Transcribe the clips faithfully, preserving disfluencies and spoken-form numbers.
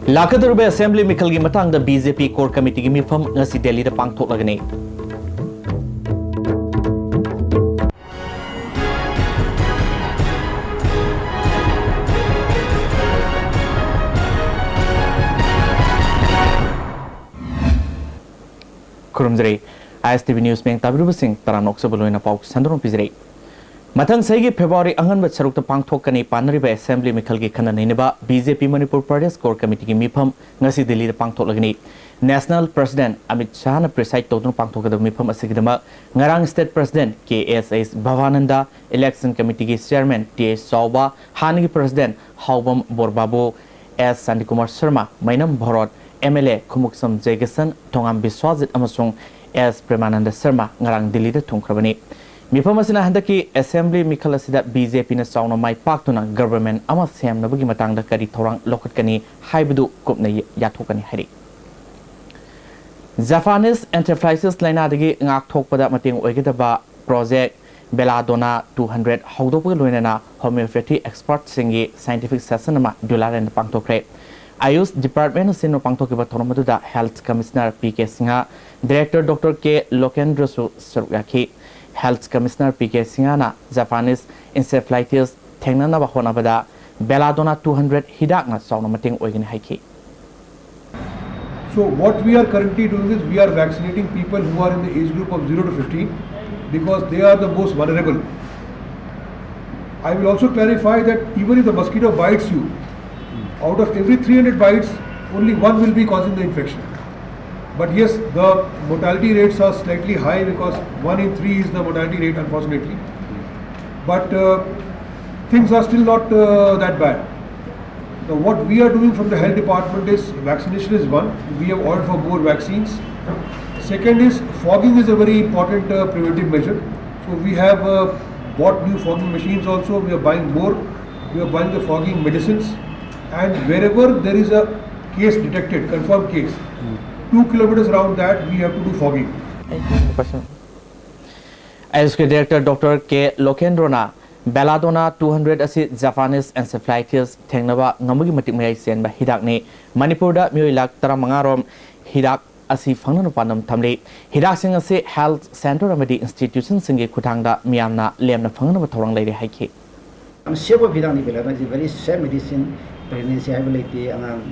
ꯂꯥꯛꯀꯗꯧꯔꯤꯕ ꯑꯦꯁꯦꯝꯕ꯭ꯂꯤ ꯃꯤꯈꯜꯒꯤ ꯃꯇꯥꯡꯗ ꯕꯤ ꯖꯦ ꯄꯤ ꯀꯣꯔ ꯀꯃꯤꯇꯤꯒꯤ ꯃꯤꯐꯝ ꯉꯁꯤ ꯗꯦꯜꯂꯤꯗ ꯄꯥꯡꯊꯣꯛꯂꯒꯅꯤ꯫ ꯈꯨꯔꯨꯝꯖꯔꯤ꯫ ꯑꯥꯏ ꯑꯦꯁ ꯇꯤ ꯚꯤ ꯅ꯭ꯌꯨꯁ ꯃꯤꯡ ꯇꯥꯕꯤꯔꯤꯕꯁꯤꯡ ꯇꯔꯥꯝꯅ ꯑꯣꯛꯆꯕ ꯂꯣꯏꯅ ꯄꯥꯎ ꯁꯟꯗꯣꯛꯅ ꯄꯤꯖꯔꯤ꯫ ꯃꯊꯪ ꯆꯍꯤꯒꯤ ꯐꯦꯕ꯭ꯔꯨꯋꯥꯔꯤ ꯑꯉꯟꯕ ꯁꯔꯨꯛꯇ ꯄꯥꯡꯊꯣꯛꯀꯅꯤ ꯄꯥꯟꯅꯔꯤꯕ ꯑꯦꯁꯦꯝꯕ꯭ꯂꯤ ꯃꯤꯈꯜꯒꯤ ꯈꯟꯅ ꯅꯩꯅꯕ B J P Manipur Pradesh core ꯀꯃꯤꯇꯤꯒꯤ ꯃꯤꯐꯝ ꯉꯁꯤ ꯗꯤꯜꯂꯤꯗ ꯄꯥꯡꯊꯣꯛꯂꯒꯅꯤ꯫ ꯅꯦꯁꯅꯦꯜ ꯄ꯭ꯔꯁꯤꯗꯦꯟꯠ ꯑꯃꯤꯠ ꯁꯍꯥꯅ ꯄ꯭ꯔꯤꯁꯥꯏꯗ ꯇꯧꯗꯨꯅ ꯄꯥꯡꯊꯣꯛꯀꯗꯕ ꯃꯤꯐꯝ ꯑꯁꯤꯒꯤꯗꯃꯛ ꯉꯔꯥꯡ state president K S S Bhabananda, election ꯀꯃꯤꯇꯤꯒꯤ ꯆꯤꯌꯔꯃꯦꯟ ꯇꯤ ꯑꯦꯁ ꯆꯥꯎꯕ, ꯍꯥꯟꯅꯒꯤ ꯄ꯭ꯔꯁꯤꯗꯦꯟꯠ ꯍꯥꯎꯕꯝ ꯕꯣꯔꯕꯥꯕꯨ, S Shantikumar Sharma, Meinam Bhorot, M L A Khumukcham Joykishan, Thongam Biswajit ꯑꯃꯁꯨꯡ ꯑꯦꯁ ꯄ꯭ꯔꯦꯃꯥꯅꯟꯗ ꯁꯔꯃ ꯉꯔꯥꯡ ꯗꯤꯜꯂꯤꯗ ꯊꯨꯡꯈ꯭ꯔꯕꯅꯤ꯫ ꯃꯤꯐꯝ ꯑꯁꯤꯅ ꯍꯟꯗꯛꯀꯤ ꯑꯦꯁꯦꯝꯕ꯭ꯂꯤ ꯃꯤꯈꯜ ꯑꯁꯤꯗ ꯕꯤ ꯖꯦ ꯄꯤꯅ ꯆꯥꯎꯅ ꯃꯥꯏ ꯄꯥꯛꯇꯨꯅ ꯒꯚꯔꯟꯃꯦꯟꯠ ꯑꯃ ꯁꯦꯝꯅꯕꯒꯤ ꯃꯇꯥꯡꯗ ꯀꯔꯤ ꯊꯧꯔꯥꯡ ꯂꯧꯈꯠꯀꯅꯤ ꯍꯥꯏꯕꯗꯨ ꯀꯨꯞꯅ ꯌꯥꯊꯣꯛꯀꯅꯤ ꯍꯥꯏꯔꯤ꯫ ꯖꯄꯥꯅꯤꯁ ꯑꯦꯟꯁꯦꯐ꯭ꯂꯥꯏꯇꯤꯁ ꯂꯥꯏꯅꯥꯗꯒꯤ ꯉꯥꯛꯊꯣꯛꯄꯗ ꯃꯇꯦꯡ ꯑꯣꯏꯒꯗꯕ ꯄ꯭ꯔꯣꯖꯦꯛ ꯕꯦꯂꯥꯗꯣꯅꯥ ꯇꯨ ꯍꯟꯗ꯭ꯔꯦꯠ ꯍꯧꯗꯣꯛꯄꯒ ꯂꯣꯏꯅꯅ ꯍꯣꯃꯤꯑꯣꯄꯦꯊꯤ ꯑꯦꯛꯁꯄꯔꯠꯁꯤꯡꯒꯤ ꯁꯥꯏꯟꯇꯤꯐꯤꯛ ꯁꯦꯁꯟ ꯑꯃ ꯗꯨꯂꯥꯂꯦꯟꯗ ꯄꯥꯡꯊꯣꯛꯈ꯭ꯔꯦ꯫ ꯑꯥꯌꯨꯁ ꯗꯤꯄꯥꯔꯠꯃꯦꯟꯅ ꯁꯤꯟꯕ ꯄꯥꯡꯊꯣꯛꯈꯤꯕ ꯊꯧꯔꯝ ꯑꯗꯨꯗ health commissioner P K Singh, director doctor K ꯂꯣꯀꯦꯟꯗ꯭ꯔꯁꯨ ꯁꯔꯨꯛ ꯌꯥꯈꯤ꯫ ꯍꯦꯜꯊ ꯀꯃꯤꯁꯅꯔ ꯄꯤ ꯀꯦ ꯁꯤꯡꯍꯅ ꯖꯄꯥꯅꯤꯁ ꯏꯟꯁꯦꯐ꯭ꯂꯥꯏꯇꯤꯁ ꯊꯦꯡꯅꯅꯕ ꯍꯣꯠꯅꯕꯗ ꯕꯦꯂꯥꯗꯣꯅꯥ ꯇꯨ ꯍꯟꯗ꯭ꯔꯦꯠ ꯍꯤꯗꯥꯛꯅ ꯆꯥꯎꯅ ꯃꯇꯦꯡ ꯑꯣꯏꯒꯅꯤ ꯍꯥꯏꯈꯤ꯫ So what we are currently doing is we are vaccinating people who are in the age group of zero to fifteen because they are the most vulnerable. I will also clarify that even if the mosquito bites you, out of every three hundred bites, only one will be causing the infection. But yes, the mortality rates are slightly high because one in three is the mortality rate, unfortunately. But uh, things are still not uh, that bad. Now, what we are doing from the health department is vaccination is one. We have ordered for more vaccines. Second is fogging is a very important uh, preventive measure. So we have uh, bought new fogging machines also. We are buying more. We are buying the fogging medicines. And wherever there is a case detected, confirmed case, two kilometers around that we have to do fogging. ꯑꯥꯌꯨꯁꯀꯤ director doctor K ꯂꯣꯀꯦꯟꯗ꯭ꯔꯣꯅ Belladonna two hundred ꯑꯁꯤ Japanese encephalitis ꯊꯦꯡꯅꯕ ꯉꯝꯕꯒꯤ ꯃꯇꯤꯛ ꯃꯌꯥꯏ ꯆꯦꯟꯕ ꯍꯤꯗꯥꯛꯅꯤ꯫ ꯃꯅꯤꯄꯨꯔꯗ ꯃꯤꯑꯣꯏ ꯂꯥꯈ ꯇꯔꯥꯃꯉꯥ ꯔꯣꯝ ꯍꯤꯗꯥꯛ ꯑꯁꯤ ꯐꯪꯅꯅꯕ ꯄꯥꯟꯗꯝ ꯊꯝꯂꯤ꯫ ꯍꯤꯗꯥꯛꯁꯤꯡ ꯑꯁꯤ health centre ꯑꯃꯗꯤ institutionꯁꯤꯡꯒꯤ ꯈꯨꯠꯊꯥꯡꯗ ꯃꯤꯌꯥꯝꯅ ꯂꯦꯝꯅ ꯐꯪꯅꯅꯕ ꯊꯧꯔꯥꯡ ꯂꯩꯔꯦ ꯍꯥꯏꯈꯤ꯫ ꯌꯥꯝ ꯁꯦꯐ ꯑꯣꯏꯕ ꯍꯤꯗꯥꯛꯅꯤ ꯕꯦꯂꯥꯗꯣꯅꯥ꯫ It's a very safe medicine꯫ Pregnancy ꯍꯥꯏꯕ ꯂꯩꯇꯦ꯫ ꯑꯉꯥꯡ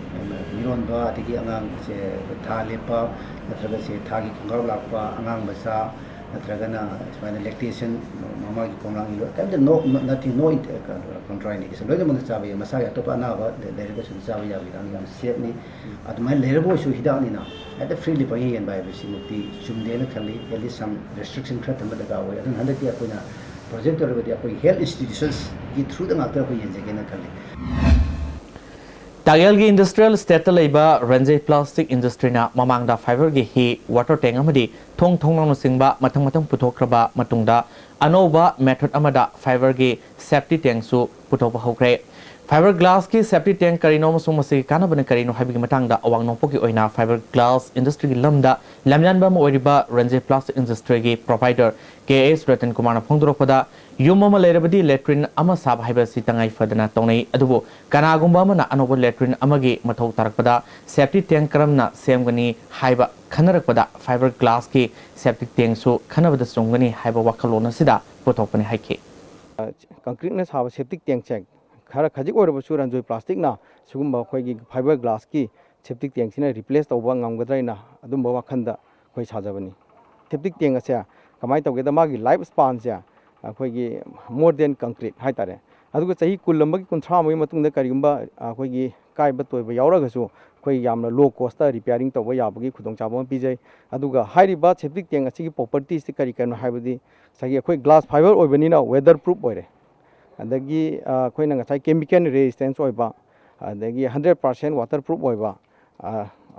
ꯃꯤꯔꯣꯟꯕ, ꯑꯗꯒꯤ ꯑꯉꯥꯡꯁꯦ ꯊꯥ ꯂꯦꯞꯄ, ꯅꯠꯇ꯭ꯔꯒ ꯁꯦ ꯊꯥꯒꯤ ꯈꯣꯡꯒ꯭ꯔꯥꯎ ꯂꯥꯛꯄ, ꯑꯉꯥꯡ ꯃꯆꯥ, ꯅꯠꯇ꯭ꯔꯒꯅ ꯁꯨꯃꯥꯏꯅ lactation, ꯃꯃꯥꯒꯤ ꯈꯣꯡꯂꯥꯡꯒꯤ ꯂꯣꯏ ꯀꯩꯝꯇ no, nothing, no contraindication, ꯂꯣꯏꯅꯃꯛꯅ ꯆꯥꯕ ꯌꯥꯏ꯫ ꯃꯁꯥꯒꯤ ꯑꯇꯣꯞꯄ ꯑꯅꯥꯕ ꯂꯩꯔꯒꯁꯨ ꯆꯥꯕ ꯌꯥꯕ ꯍꯤꯗꯥꯛꯅꯤ꯫ ꯌꯥꯝ ꯁꯦꯐꯅꯤ꯫ ꯑꯗꯨꯃꯥꯏꯅ ꯂꯩꯔꯕ ꯑꯣꯏꯔꯁꯨ ꯍꯤꯗꯥꯛꯅꯤꯅ ꯍꯦꯛꯇ freely ꯄꯪꯌꯦꯟ ꯌꯦꯟꯕ ꯍꯥꯏꯕꯁꯤꯃꯛꯇꯤ ꯆꯨꯝꯗꯦꯅ ꯈꯜꯂꯤ꯫ At least some restriction ꯈꯔ ꯊꯝꯕ ꯗꯔꯀꯥꯔ ꯑꯣꯏ꯫ ꯑꯗꯨꯅ ꯍꯟꯗꯛꯇꯤ ꯑꯩꯈꯣꯏꯅ project ꯇꯧꯔꯒꯗꯤ ꯑꯩꯈꯣꯏ health institutionsꯀꯤ through ꯗ ꯉꯥꯛꯇ ꯑꯩꯈꯣꯏ ꯌꯦꯡꯖꯒꯦꯅ ꯈꯜꯂꯤ꯫ ꯇꯥꯛꯌꯦꯜꯒꯤ industrial estateꯇ ꯂꯩꯕ ꯔꯟꯖꯩ plastic industryꯅ ꯃꯃꯥꯡꯗ fiberꯒꯤ ꯍꯤ, water tank ꯑꯃꯗꯤ ꯊꯣꯡ ꯊꯣꯡꯅꯥꯎꯅꯆꯤꯡꯕ ꯃꯊꯪ ꯃꯊꯪ ꯄꯨꯊꯣꯛꯈ꯭ꯔꯕ ꯃꯇꯨꯡꯗ ꯑꯅꯧꯕ method ꯑꯃꯗ fiberꯒꯤ safety tankꯁꯨ ꯄꯨꯊꯣꯛꯄ ꯍꯧꯈ꯭ꯔꯦ꯫ Fiber glassꯀꯤ safety tank ꯀꯔꯤꯅꯣ ꯑꯃꯁꯨꯡ ꯃꯁꯤꯒꯤ ꯀꯥꯟꯅꯕꯅ ꯀꯔꯤꯅꯣ ꯍꯥꯏꯕꯒꯤ ꯃꯇꯥꯡꯗ ꯑꯋꯥꯡ ꯅꯣꯡꯄꯣꯛꯀꯤ ꯑꯣꯏꯅ fiber glass industryꯒꯤ ꯂꯝꯗ ꯂꯝꯌꯥꯟꯕ ꯑꯃ ꯑꯣꯏꯔꯤꯕ ꯔꯟꯖꯩ plastic industryꯒꯤ proprietor ꯀꯦ ꯑꯦꯁ ꯔꯇꯟ ꯀꯨꯃꯥꯔꯅ ꯐꯣꯡꯗꯣꯔꯛꯄꯗ, ꯌꯨꯝ ꯑꯃ ꯂꯩꯔꯕꯗꯤ latrine ꯑꯃ ꯁꯥꯕ ꯍꯥꯏꯕ ꯑꯁꯤ ꯇꯉꯥꯏ ꯐꯗꯅ ꯇꯧꯅꯩ꯫ ꯑꯗꯨꯕꯨ ꯀꯅꯥꯒꯨꯝꯕ ꯑꯃꯅ ꯑꯅꯧꯕ latrine ꯑꯃꯒꯤ ꯃꯊꯧ ꯇꯥꯔꯛꯄꯗ safety tank ꯀꯔꯝꯅ ꯁꯦꯝꯒꯅꯤ ꯍꯥꯏꯕ ꯈꯟꯅꯔꯛꯄꯗ fiber glassꯀꯤ safety tankꯁꯨ ꯈꯟꯅꯕꯗ ꯆꯨꯝꯒꯅꯤ ꯍꯥꯏꯕ ꯋꯥꯈꯜꯂꯣꯟ ꯑꯁꯤꯗ ꯄꯨꯊꯣꯛꯄꯅꯤ ꯍꯥꯏꯈꯤ꯫ Concreteꯅ ꯁꯥꯕ septic tankꯁꯦ ꯈꯔ ꯈꯖꯤꯛ ꯑꯣꯏꯔꯕꯁꯨ ꯔꯟꯖꯣꯏ plasticꯅ ꯁꯤꯒꯨꯝꯕ ꯑꯩꯈꯣꯏꯒꯤ fiber glassꯀꯤ septic tankꯁꯤꯅ replace ꯇꯧꯕ ꯉꯝꯒꯗ꯭ꯔꯥ ꯍꯥꯏꯅ ꯑꯗꯨꯝꯕ ꯋꯥꯈꯜꯗ ꯑꯩꯈꯣꯏ ꯁꯥꯖꯕꯅꯤ꯫ Septic tank ꯑꯁꯦ ꯀꯃꯥꯏꯅ ꯇꯧꯒꯦꯗ, ꯃꯥꯒꯤ life spanꯁꯦ ꯑꯩꯈꯣꯏꯒꯤ more than concrete ꯍꯥꯏꯇꯥꯔꯦ꯫ ꯑꯗꯨꯒ ꯆꯍꯤ ꯀꯨꯟ ꯑꯃꯒꯤ, ꯀꯨꯟꯊ꯭ꯔꯥ ꯑꯃꯒꯤ ꯃꯇꯨꯡꯗ ꯀꯔꯤꯒꯨꯝꯕ ꯑꯩꯈꯣꯏꯒꯤ ꯀꯥꯏꯕ ꯇꯣꯏꯕ ꯌꯥꯎꯔꯒꯁꯨ ꯑꯩꯈꯣꯏ ꯌꯥꯝꯅ low costꯇ repairing ꯇꯧꯕ ꯌꯥꯕꯒꯤ ꯈꯨꯗꯣꯡꯆꯥꯕ ꯑꯃ ꯄꯤꯖꯩ꯫ ꯑꯗꯨꯒ ꯍꯥꯏꯔꯤꯕ septic tank ꯑꯁꯤꯒꯤ propertiesꯇꯤ ꯀꯔꯤ ꯀꯔꯤꯅꯣ ꯍꯥꯏꯕꯗꯤ, ꯉꯁꯥꯏꯒꯤ ꯑꯩꯈꯣꯏ glass fiber ꯑꯣꯏꯕꯅꯤꯅ weather proof ꯑꯣꯏꯔꯦ꯫ ꯑꯗꯒꯤ ꯑꯩꯈꯣꯏꯅ ꯉꯁꯥꯏ chemical resistance ꯑꯣꯏꯕ, ꯑꯗꯒꯤ hundred percent water proof ꯑꯣꯏꯕ,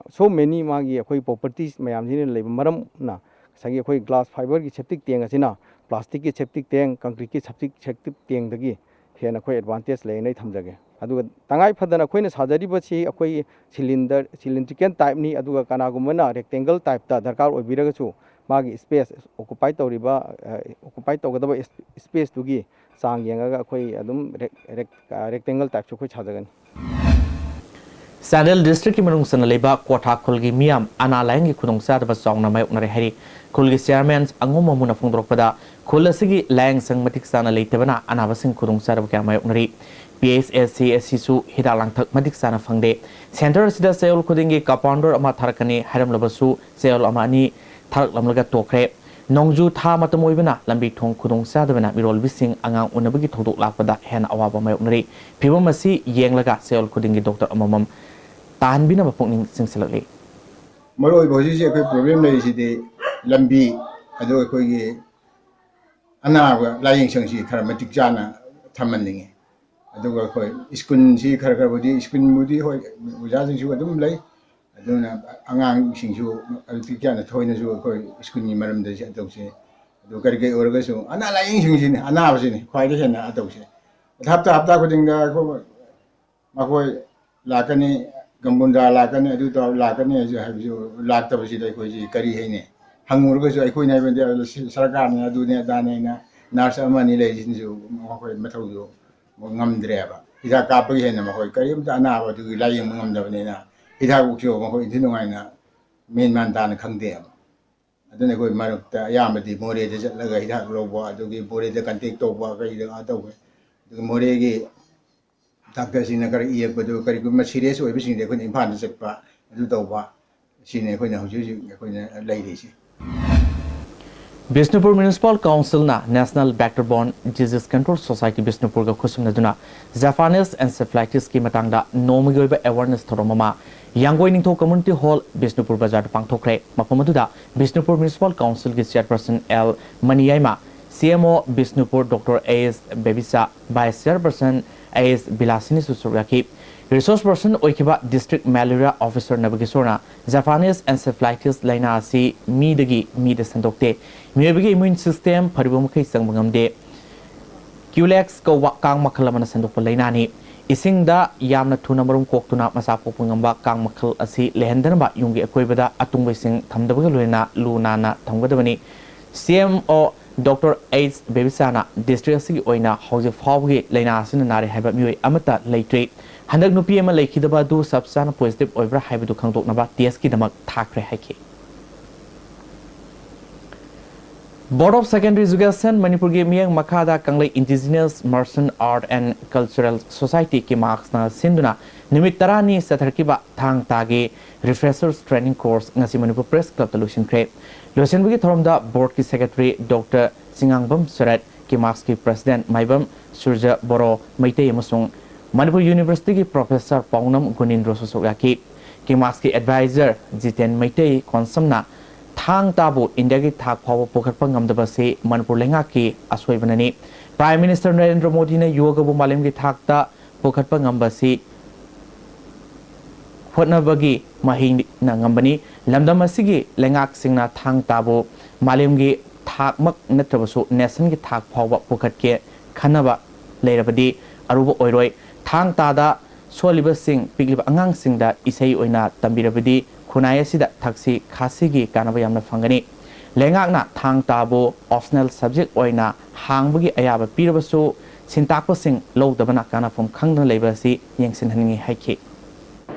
so many ꯃꯥꯒꯤ ꯑꯩꯈꯣꯏ properties ꯃꯌꯥꯝꯁꯤꯅ ꯂꯩꯕ ꯃꯔꯝꯅ ꯉꯁꯥꯏꯒꯤ ꯑꯩꯈꯣꯏ glass fiberꯒꯤ septic tank ꯑꯁꯤꯅ plasticꯀꯤ septic tank, concreteꯀꯤ septic, septic tankꯗꯒꯤ ꯍꯦꯟꯅ ꯑꯩꯈꯣꯏ advantage ꯂꯩꯌꯦꯅ ꯑꯩ ꯊꯝꯖꯒꯦ꯫ ꯑꯗꯨꯒ ꯇꯉꯥꯏ ꯐꯗꯅ ꯑꯩꯈꯣꯏꯅ ꯁꯥꯖꯔꯤꯕꯁꯤ ꯑꯩꯈꯣꯏ cylinder, cylindrical typeꯅꯤ꯫ ꯑꯗꯨꯒ ꯀꯅꯥꯒꯨꯝꯕꯅ rectangle typeꯇ ꯗꯔꯀꯥꯔ ꯑꯣꯏꯕꯤꯔꯒꯁꯨ ꯃꯥꯒꯤ ꯁ꯭ꯄꯦꯁ ꯑꯣꯀꯨꯄꯥꯏ ꯇꯧꯔꯤꯕ, ꯑꯣꯀꯨꯄꯥꯏ ꯇꯧꯒꯗꯕ ꯁ꯭ꯄꯦꯁꯇꯨꯒꯤ ꯆꯥꯡ ꯌꯦꯡꯉꯒ ꯑꯩꯈꯣꯏ ꯑꯗꯨꯝ ꯔꯦꯛꯇꯦꯡꯒꯜ ꯇꯥꯏꯞꯁꯨ ꯑꯩꯈꯣꯏ ꯁꯥꯖꯒꯅꯤ꯫ ꯆꯥꯟꯗꯦꯜ ꯗꯤꯁꯇ꯭ꯔꯤꯛꯀꯤ ꯃꯅꯨꯡ ꯆꯟꯅ ꯂꯩꯕ ꯀ꯭ꯋꯥꯊꯥ ꯈꯨꯜꯒꯤ ꯃꯤꯌꯥꯝ ꯑꯅꯥ ꯂꯥꯌꯦꯡꯒꯤ ꯈꯨꯗꯣꯡꯆꯥꯗꯕ ꯆꯥꯎꯅ ꯃꯥꯌꯣꯛꯅꯔꯦ ꯍꯥꯏꯔꯤ꯫ ꯈꯨꯜꯒꯤ ꯆꯤꯌꯥꯔꯃꯦꯟ ꯑꯉꯣꯝ ꯃꯃꯨꯅ ꯐꯣꯡꯗꯣꯔꯛꯄꯗ, ꯈꯨꯜ ꯑꯁꯤꯒꯤ ꯂꯥꯌꯦꯡ ꯁꯪ ꯃꯇꯤꯛ ꯆꯥꯅ ꯂꯩꯇꯕꯅ ꯑꯅꯥꯕꯁꯤꯡ ꯈꯨꯗꯣꯡꯆꯥꯗꯕ ꯀꯌꯥ ꯃꯥꯌꯣꯛꯅꯔꯤ꯫ ꯄꯤ ꯑꯩꯆ ꯑꯦꯁ ꯁꯤ ꯑꯁꯤꯁꯨ ꯍꯤꯗꯥꯛ ꯂꯥꯡꯊꯛ ꯃꯇꯤꯛ ꯆꯥꯅ ꯐꯪꯗꯦ꯫ ꯁꯦꯟꯇꯔ ꯑꯁꯤꯗ ꯆꯌꯣꯜ ꯈꯨꯗꯤꯡꯒꯤ ꯀꯝꯄꯥꯎꯟꯗꯔ ꯑꯃ ꯊꯥꯔꯛꯀꯅꯤ ꯍꯥꯏꯔꯝꯂꯕꯁꯨ, ꯆꯌꯣꯜ ꯑꯃ ꯑꯅꯤ ꯊꯥꯔꯛꯂꯝꯂꯒ ꯇꯣꯛꯈ꯭ꯔꯦ꯫ ꯅꯣꯡꯖꯨ ꯊꯥ ꯃꯇꯝ ꯑꯣꯏꯕꯅ ꯂꯝꯕꯤ ꯊꯣꯡ ꯈꯨꯗꯣꯡꯆꯥꯗꯕꯅ ꯃꯤꯔꯣꯜꯕꯤꯁꯤꯡ ꯑꯉꯥꯡ ꯎꯅꯕꯒꯤ ꯊꯧꯗꯣꯛ ꯂꯥꯛꯄꯗ ꯍꯦꯟꯅ ꯑꯋꯥꯕ ꯃꯥꯌꯣꯛꯅꯔꯤ꯫ ꯐꯤꯚꯝ ꯑꯁꯤ ꯌꯦꯡꯂꯒ ꯆꯌꯣꯜ ꯈꯨꯗꯤꯡꯒꯤ ꯗꯣꯛꯇꯔ ꯑꯃꯃꯝ ꯇꯥꯍꯟꯕꯤꯅꯕ ꯄꯨꯛꯅꯤꯡ ꯆꯤꯡꯁꯤꯜꯂꯛꯂꯤ꯫ ꯃꯔꯨ ꯑꯣꯏꯕ ꯍꯧꯖꯤꯛ ꯍꯧꯖꯤꯛ ꯑꯩꯈꯣꯏ ꯄ꯭ꯔꯣꯕ꯭ꯂꯦꯝ ꯂꯩꯔꯤꯁꯤꯗꯤ ꯂꯝꯕꯤ, ꯑꯗꯨ ꯑꯩꯈꯣꯏꯒꯤ ꯑꯅꯥꯕ ꯂꯥꯏꯌꯦꯡ ꯁꯪꯁꯤ ꯈꯔ ꯃꯇꯤꯛ ꯆꯥꯅ ꯊꯝꯍꯟꯅꯤꯡꯉꯤ꯫ ꯑꯗꯨꯒ ꯑꯩꯈꯣꯏ ꯁ꯭ꯀꯨꯜꯁꯤ ꯈꯔ ꯈꯔꯕꯨꯗꯤ, ꯁ꯭ꯀꯨꯜꯕꯨꯗꯤ ꯍꯣꯏ ꯑꯣꯖꯥꯁꯤꯡꯁꯨ ꯑꯗꯨꯝ ꯂꯩ, ꯑꯗꯨꯅ ꯑꯉꯥꯡꯁꯤꯡꯁꯨ ꯃꯇꯤꯛ ꯆꯥꯅ ꯊꯣꯏꯅꯁꯨ ꯑꯩꯈꯣꯏ ꯁ꯭ꯀꯨꯜꯒꯤ ꯃꯔꯝꯗ ꯇꯧꯁꯦ꯫ ꯑꯗꯨ ꯀꯔꯤ ꯀꯔꯤ ꯑꯣꯏꯔꯒꯁꯨ ꯑꯅꯥ ꯂꯥꯏꯌꯦꯡꯁꯤꯡꯁꯤꯅꯤ, ꯑꯅꯥꯕꯁꯤꯅꯤ ꯈ꯭ꯋꯥꯏꯗꯒꯤ ꯍꯦꯟꯅ ꯇꯧꯁꯦ꯫ ꯍꯞꯇꯥ ꯍꯞꯇꯥ ꯈꯨꯗꯤꯡꯗ ꯑꯩꯈꯣꯏ ꯃꯈꯣꯏ ꯂꯥꯛꯀꯅꯤ, ꯒꯝꯕꯨꯟꯗꯥ ꯂꯥꯛꯀꯅꯤ, ꯑꯗꯨ ꯇꯧ ꯂꯥꯛꯀꯅꯤ ꯍꯥꯏꯁꯨ ꯍꯥꯏꯕꯁꯨ ꯂꯥꯛꯇꯕꯁꯤꯗ ꯑꯩꯈꯣꯏꯁꯤ ꯀꯔꯤ ꯍꯥꯏꯅꯤ? ꯍꯪꯉꯨꯔꯒꯁꯨ ꯑꯩꯈꯣꯏꯅ ꯍꯥꯏꯕꯗꯤ ꯁꯔꯀꯥꯔꯅꯤ ꯑꯗꯨꯅꯤ ꯑꯗꯥꯅꯤ ꯍꯥꯏꯅ ꯅꯔꯁ ꯑꯃ ꯑꯅꯤ ꯂꯩꯔꯤꯁꯤꯅꯁꯨ ꯃꯈꯣꯏ ꯃꯊꯧꯗꯨ ꯉꯝꯗ꯭ꯔꯦꯕ꯫ ꯍꯤꯗꯥꯛ ꯀꯥꯞꯄꯒꯤ ꯍꯦꯟꯅ ꯃꯈꯣꯏ ꯀꯔꯤꯝꯇ ꯑꯅꯥꯕꯗꯨꯒꯤ ꯂꯥꯏꯌꯦꯡꯕ ꯉꯝꯗꯕꯅꯤꯅ ꯍꯤꯗꯥꯛ ꯎꯛꯁꯨ ꯃꯈꯣꯏ ꯏꯟꯊꯤ ꯅꯨꯡꯉꯥꯏꯅ ꯃꯦꯟ ꯃꯥꯟ ꯇꯥꯅ ꯈꯪꯗꯦꯕ꯫ ꯑꯗꯨꯅ ꯑꯩꯈꯣꯏ ꯃꯔꯛꯇ ꯑꯌꯥꯝꯕꯗꯤ ꯃꯣꯔꯦꯗ ꯆꯠꯂꯒ ꯍꯤꯗꯥꯛ ꯂꯧꯕ, ꯑꯗꯨꯒꯤ ꯃꯣꯔꯦꯗ ꯀꯟꯇꯦꯛ ꯇꯧꯕ, ꯀꯩꯗ ꯇꯧꯋꯦ꯫ ꯑꯗꯨꯒ ꯃꯣꯔꯦꯒꯤ ꯗꯥꯛꯇꯔꯁꯤꯡꯅ ꯈꯔ ꯏꯔꯛꯄꯗꯨ ꯀꯔꯤꯒꯨꯝꯕ ꯁꯤꯔꯤꯌꯁ ꯑꯣꯏꯕꯁꯤꯡꯗꯤ ꯑꯩꯈꯣꯏꯅ ꯏꯝꯐꯥꯜꯗ ꯆꯠꯄ, ꯑꯗꯨ ꯇꯧꯕ, ꯁꯤꯅꯤ ꯑꯩꯈꯣꯏꯅ ꯍꯧꯖꯤꯛ ꯍꯧꯖꯤꯛ ꯑꯩꯈꯣꯏꯅ ꯂꯩꯔꯤꯁꯤ꯫ ꯕꯤꯁꯅꯨꯄꯨꯔ ꯃ꯭ꯌꯨꯅꯤꯁꯤꯄꯥꯜ ꯀꯥꯎꯟꯁꯤꯜꯅ National Vector Borne Disease Control Society ꯕꯤꯁꯅꯨꯄꯨꯔꯒ ꯈꯨꯠꯁꯝꯅꯗꯨꯅ ꯖꯄꯥꯅꯤꯁ ꯑꯦꯟꯁꯦꯐꯦꯂꯥꯏꯇꯤꯁꯀꯤ ꯃꯇꯥꯡꯗ ꯅꯣꯡꯃꯒꯤ ꯑꯣꯏꯕ ꯑꯦꯋꯥꯔꯅꯦꯁ ꯊꯧꯔꯝ ꯑꯃ ꯌꯥꯡꯒꯣꯏ ꯅꯤꯡꯊꯧ ꯀꯝꯃ꯭ꯌꯨꯅꯤꯇꯤ ꯍꯣꯜ, ꯕꯤꯁꯅꯨꯄꯨꯔ ꯕꯖꯥꯔꯗ ꯄꯥꯡꯊꯣꯛꯈ꯭ꯔꯦ꯫ ꯃꯐꯝ ꯑꯗꯨꯗ ꯕꯤꯁꯅꯨꯄꯨꯔ ꯃ꯭ꯌꯨꯅꯤꯁꯤꯄꯥꯜ ꯀꯥꯎꯟꯁꯤꯜꯒꯤ ꯆꯤꯌꯔꯄꯔꯁꯟ L ꯃꯅꯤꯌꯥꯏꯃ, C M O Bishnupur doctor A S Bebicha, vice chairperson A S ꯕꯤꯂꯥꯁꯤꯅꯤꯁꯨ ꯁꯔꯨꯛ ꯌꯥꯈꯤ꯫ ꯔꯤꯁꯣꯔꯁ ꯄꯔꯁꯟ ꯑꯣꯏꯈꯤꯕ ꯗꯤꯁꯇ꯭ꯔꯤꯛ ꯃꯦꯂꯦꯔꯤꯌꯥ ꯑꯣꯐꯤꯁꯔ ꯅꯕꯀꯤꯁꯣꯔꯅ ꯖꯄꯥꯅꯤꯁ ꯑꯦꯟꯁꯦꯐꯦꯂꯥꯏꯇꯤꯁ ꯂꯥꯏꯅꯥ ꯑꯁꯤ ꯃꯤꯗꯒꯤ ꯃꯤꯗ ꯁꯟꯗꯣꯛꯇꯦ꯫ ꯃꯤꯑꯣꯏꯕꯒꯤ ꯏꯃ꯭ꯌꯨꯟ ꯁꯤꯁꯇꯦꯝ ꯐꯔꯤꯕ ꯃꯈꯩ ꯆꯪꯕ ꯉꯝꯗꯦ꯫ ꯀ꯭ꯌꯨꯂꯦꯛꯁ ꯀꯧꯕ ꯀꯥꯡ ꯃꯈꯜ ꯑꯃꯅ ꯁꯟꯗꯣꯛꯄ ꯂꯥꯏꯅꯥꯅꯤ꯫ ꯏꯁꯤꯡꯗ ꯌꯥꯝꯅ ꯊꯨꯅ ꯃꯔꯨꯝ ꯀꯣꯛꯇꯨꯅ ꯃꯆꯥ ꯄꯣꯛꯄ ꯉꯝꯕ ꯀꯥꯡ ꯃꯈꯜ ꯑꯁꯤ ꯂꯩꯍꯟꯗꯅꯕ ꯌꯨꯝꯒꯤ ꯑꯀꯣꯏꯕꯗ ꯑꯇꯨꯡꯕ ꯏꯁꯤꯡ ꯊꯝꯗꯕꯒ ꯂꯣꯏꯅꯅ ꯂꯨ ꯅꯥꯟꯅ ꯊꯝꯒꯗꯕꯅꯤ꯫ ꯁꯤ ꯑꯦꯝ ꯑꯣ ꯗꯣꯛꯇꯔ ꯑꯩꯆ ꯕꯦꯕꯤꯆꯥꯅ ꯗꯤꯁꯇ꯭ꯔꯤꯛ ꯑꯁꯤꯒꯤ ꯑꯣꯏꯅ ꯍꯧꯖꯤꯛ ꯐꯥꯎꯕꯒꯤ ꯂꯥꯏꯅꯥ ꯑꯁꯤꯅ ꯅꯥꯔꯦ ꯍꯥꯏꯕ ꯃꯤꯑꯣꯏ ꯑꯃꯠꯇ ꯂꯩꯇ꯭ꯔꯤ꯫ ꯍꯟꯗꯛ ꯅꯨꯄꯤ ꯑꯃ ꯂꯩꯈꯤꯗꯕ ꯑꯗꯨ ꯆꯞ ꯆꯥꯅ ꯄꯣꯖꯤꯇꯤꯚ ꯑꯣꯏꯕ꯭ꯔꯥ ꯍꯥꯏꯕꯗꯨ ꯈꯪꯗꯣꯛꯅꯕ ꯇꯦꯁꯀꯤꯗꯃꯛ ꯊꯥꯈ꯭ꯔꯦ ꯍꯥꯏꯈꯤ꯫ Board of Secondary Education ꯃꯅꯤꯄꯨꯔꯒꯤ ꯃꯤꯠꯌꯦꯡ ꯃꯈꯥꯗ ꯀꯪꯂꯩ Indigenous Martial Art and Cultural Society ꯀꯤꯃꯥꯛꯁꯅ ꯁꯤꯟꯗꯨꯅ ꯅꯨꯃꯤꯠ ꯇꯔꯥꯅꯤ ꯆꯠꯊꯔꯛꯈꯤꯕ ꯊꯥꯡ ꯇꯥꯒꯤ Refreshers Training Course ꯉꯁꯤ ꯃꯅꯤꯄꯨꯔ ꯄ꯭ꯔꯦꯁ ꯀ꯭ꯂꯕꯇ ꯂꯣꯏꯁꯤꯟꯈ꯭ꯔꯦ꯫ ꯂꯣꯏꯁꯤꯟꯕꯒꯤ ꯊꯧꯔꯝꯗ ꯕꯣꯔꯗꯀꯤ ꯁꯦꯀ꯭ꯔꯦꯇꯔꯤ ꯗꯣꯛꯇꯔ ꯆꯤꯉꯥꯡꯕꯝ ꯁꯨꯔꯠ, ꯀꯤꯃꯥꯛꯁꯀꯤ ꯄ꯭ꯔꯁꯤꯗꯦꯟꯠ ꯃꯥꯏꯕꯝ ꯁꯨꯔꯖ ꯕꯣꯔꯣ ꯃꯩꯇꯩ ꯑꯃꯁꯨꯡ ꯃꯅꯤꯄꯨꯔ ꯌꯨꯅꯤꯚꯔꯁꯤꯇꯤꯒꯤ ꯄ꯭ꯔꯣꯐꯦꯁꯔ ꯄꯥꯎꯅꯝ ꯒꯨꯅꯤꯟꯗ꯭ꯔꯣꯁꯨ ꯁꯔꯨꯛ ꯌꯥꯈꯤ꯫ ꯀꯤꯃꯥꯛꯁꯀꯤ ꯑꯦꯗꯚꯥꯏꯖꯔ ꯖꯤꯇꯦꯟ ꯃꯩꯇꯩ ꯀꯣꯟꯁꯝꯅ ꯊꯥꯡ ꯇꯥꯕꯨ ꯏꯟꯗꯤꯌꯥꯒꯤ ꯊꯥꯛ ꯐꯥꯎꯕ ꯄꯨꯈꯠꯄ ꯉꯝꯗꯕꯁꯤ ꯃꯅꯤꯄꯨꯔ ꯂꯩꯉꯥꯛꯀꯤ ꯑꯁꯣꯏꯕꯅꯅꯤ꯫ ꯄ꯭ꯔꯥꯏꯝ ꯃꯤꯅꯤꯁꯇꯔ ꯅꯔꯦꯟꯗ꯭ꯔ ꯃꯣꯗꯤꯅ ꯌꯣꯒꯕꯨ ꯃꯥꯂꯦꯝꯒꯤ ꯊꯥꯛꯇ ꯄꯨꯈꯠꯄ ꯉꯝꯕꯁꯤ ꯍꯣꯠꯅꯕꯒꯤ ꯃꯍꯩꯅ ꯉꯝꯕꯅꯤ꯫ ꯂꯝꯗꯝ ꯑꯁꯤꯒꯤ ꯂꯩꯉꯥꯛꯁꯤꯡꯅ ꯊꯥꯡ ꯇꯥꯕꯨ ꯃꯥꯂꯦꯝꯒꯤ ꯊꯥꯛꯃꯛ ꯅꯠꯇ꯭ꯔꯕꯁꯨ ꯅꯦꯁꯟꯒꯤ ꯊꯥꯛ ꯐꯥꯎꯕ ꯄꯨꯈꯠꯀꯦ ꯈꯟꯅꯕ ꯂꯩꯔꯕꯗꯤ ꯑꯔꯨꯕ ꯑꯣꯏꯔꯣꯏ꯫ ꯊꯥꯡ ꯇꯥꯗ ꯁꯣꯜꯂꯤꯕꯁꯤꯡ, ꯄꯤꯛꯂꯤꯕ ꯑꯉꯥꯡꯁꯤꯡꯗ ꯏꯁꯩ ꯑꯣꯏꯅ ꯇꯝꯕꯤꯔꯕꯗꯤ ꯈꯨꯟꯅꯥꯏ ꯑꯁꯤꯗ ꯊꯛꯁꯤ ꯈꯥꯁꯤꯒꯤ ꯀꯥꯟꯅꯕ ꯌꯥꯝꯅ ꯐꯪꯒꯅꯤ꯫ ꯂꯩꯉꯥꯛꯅ ꯊꯥꯡ ꯇꯥꯕꯨ ꯑꯣꯞꯁꯅꯦꯜ ꯁꯕꯖꯦꯛ ꯑꯣꯏꯅ ꯍꯥꯡꯕꯒꯤ ꯑꯌꯥꯕ ꯄꯤꯔꯕꯁꯨ ꯁꯤꯟꯇꯥꯛꯄꯁꯤꯡ ꯂꯧꯗꯕꯅ ꯀꯥꯟꯅꯐꯝ ꯈꯪꯗꯅ ꯂꯩꯕ ꯑꯁꯤ ꯌꯦꯡꯁꯤꯟꯍꯟꯅꯤꯡꯏ ꯍꯥꯏꯈꯤ꯫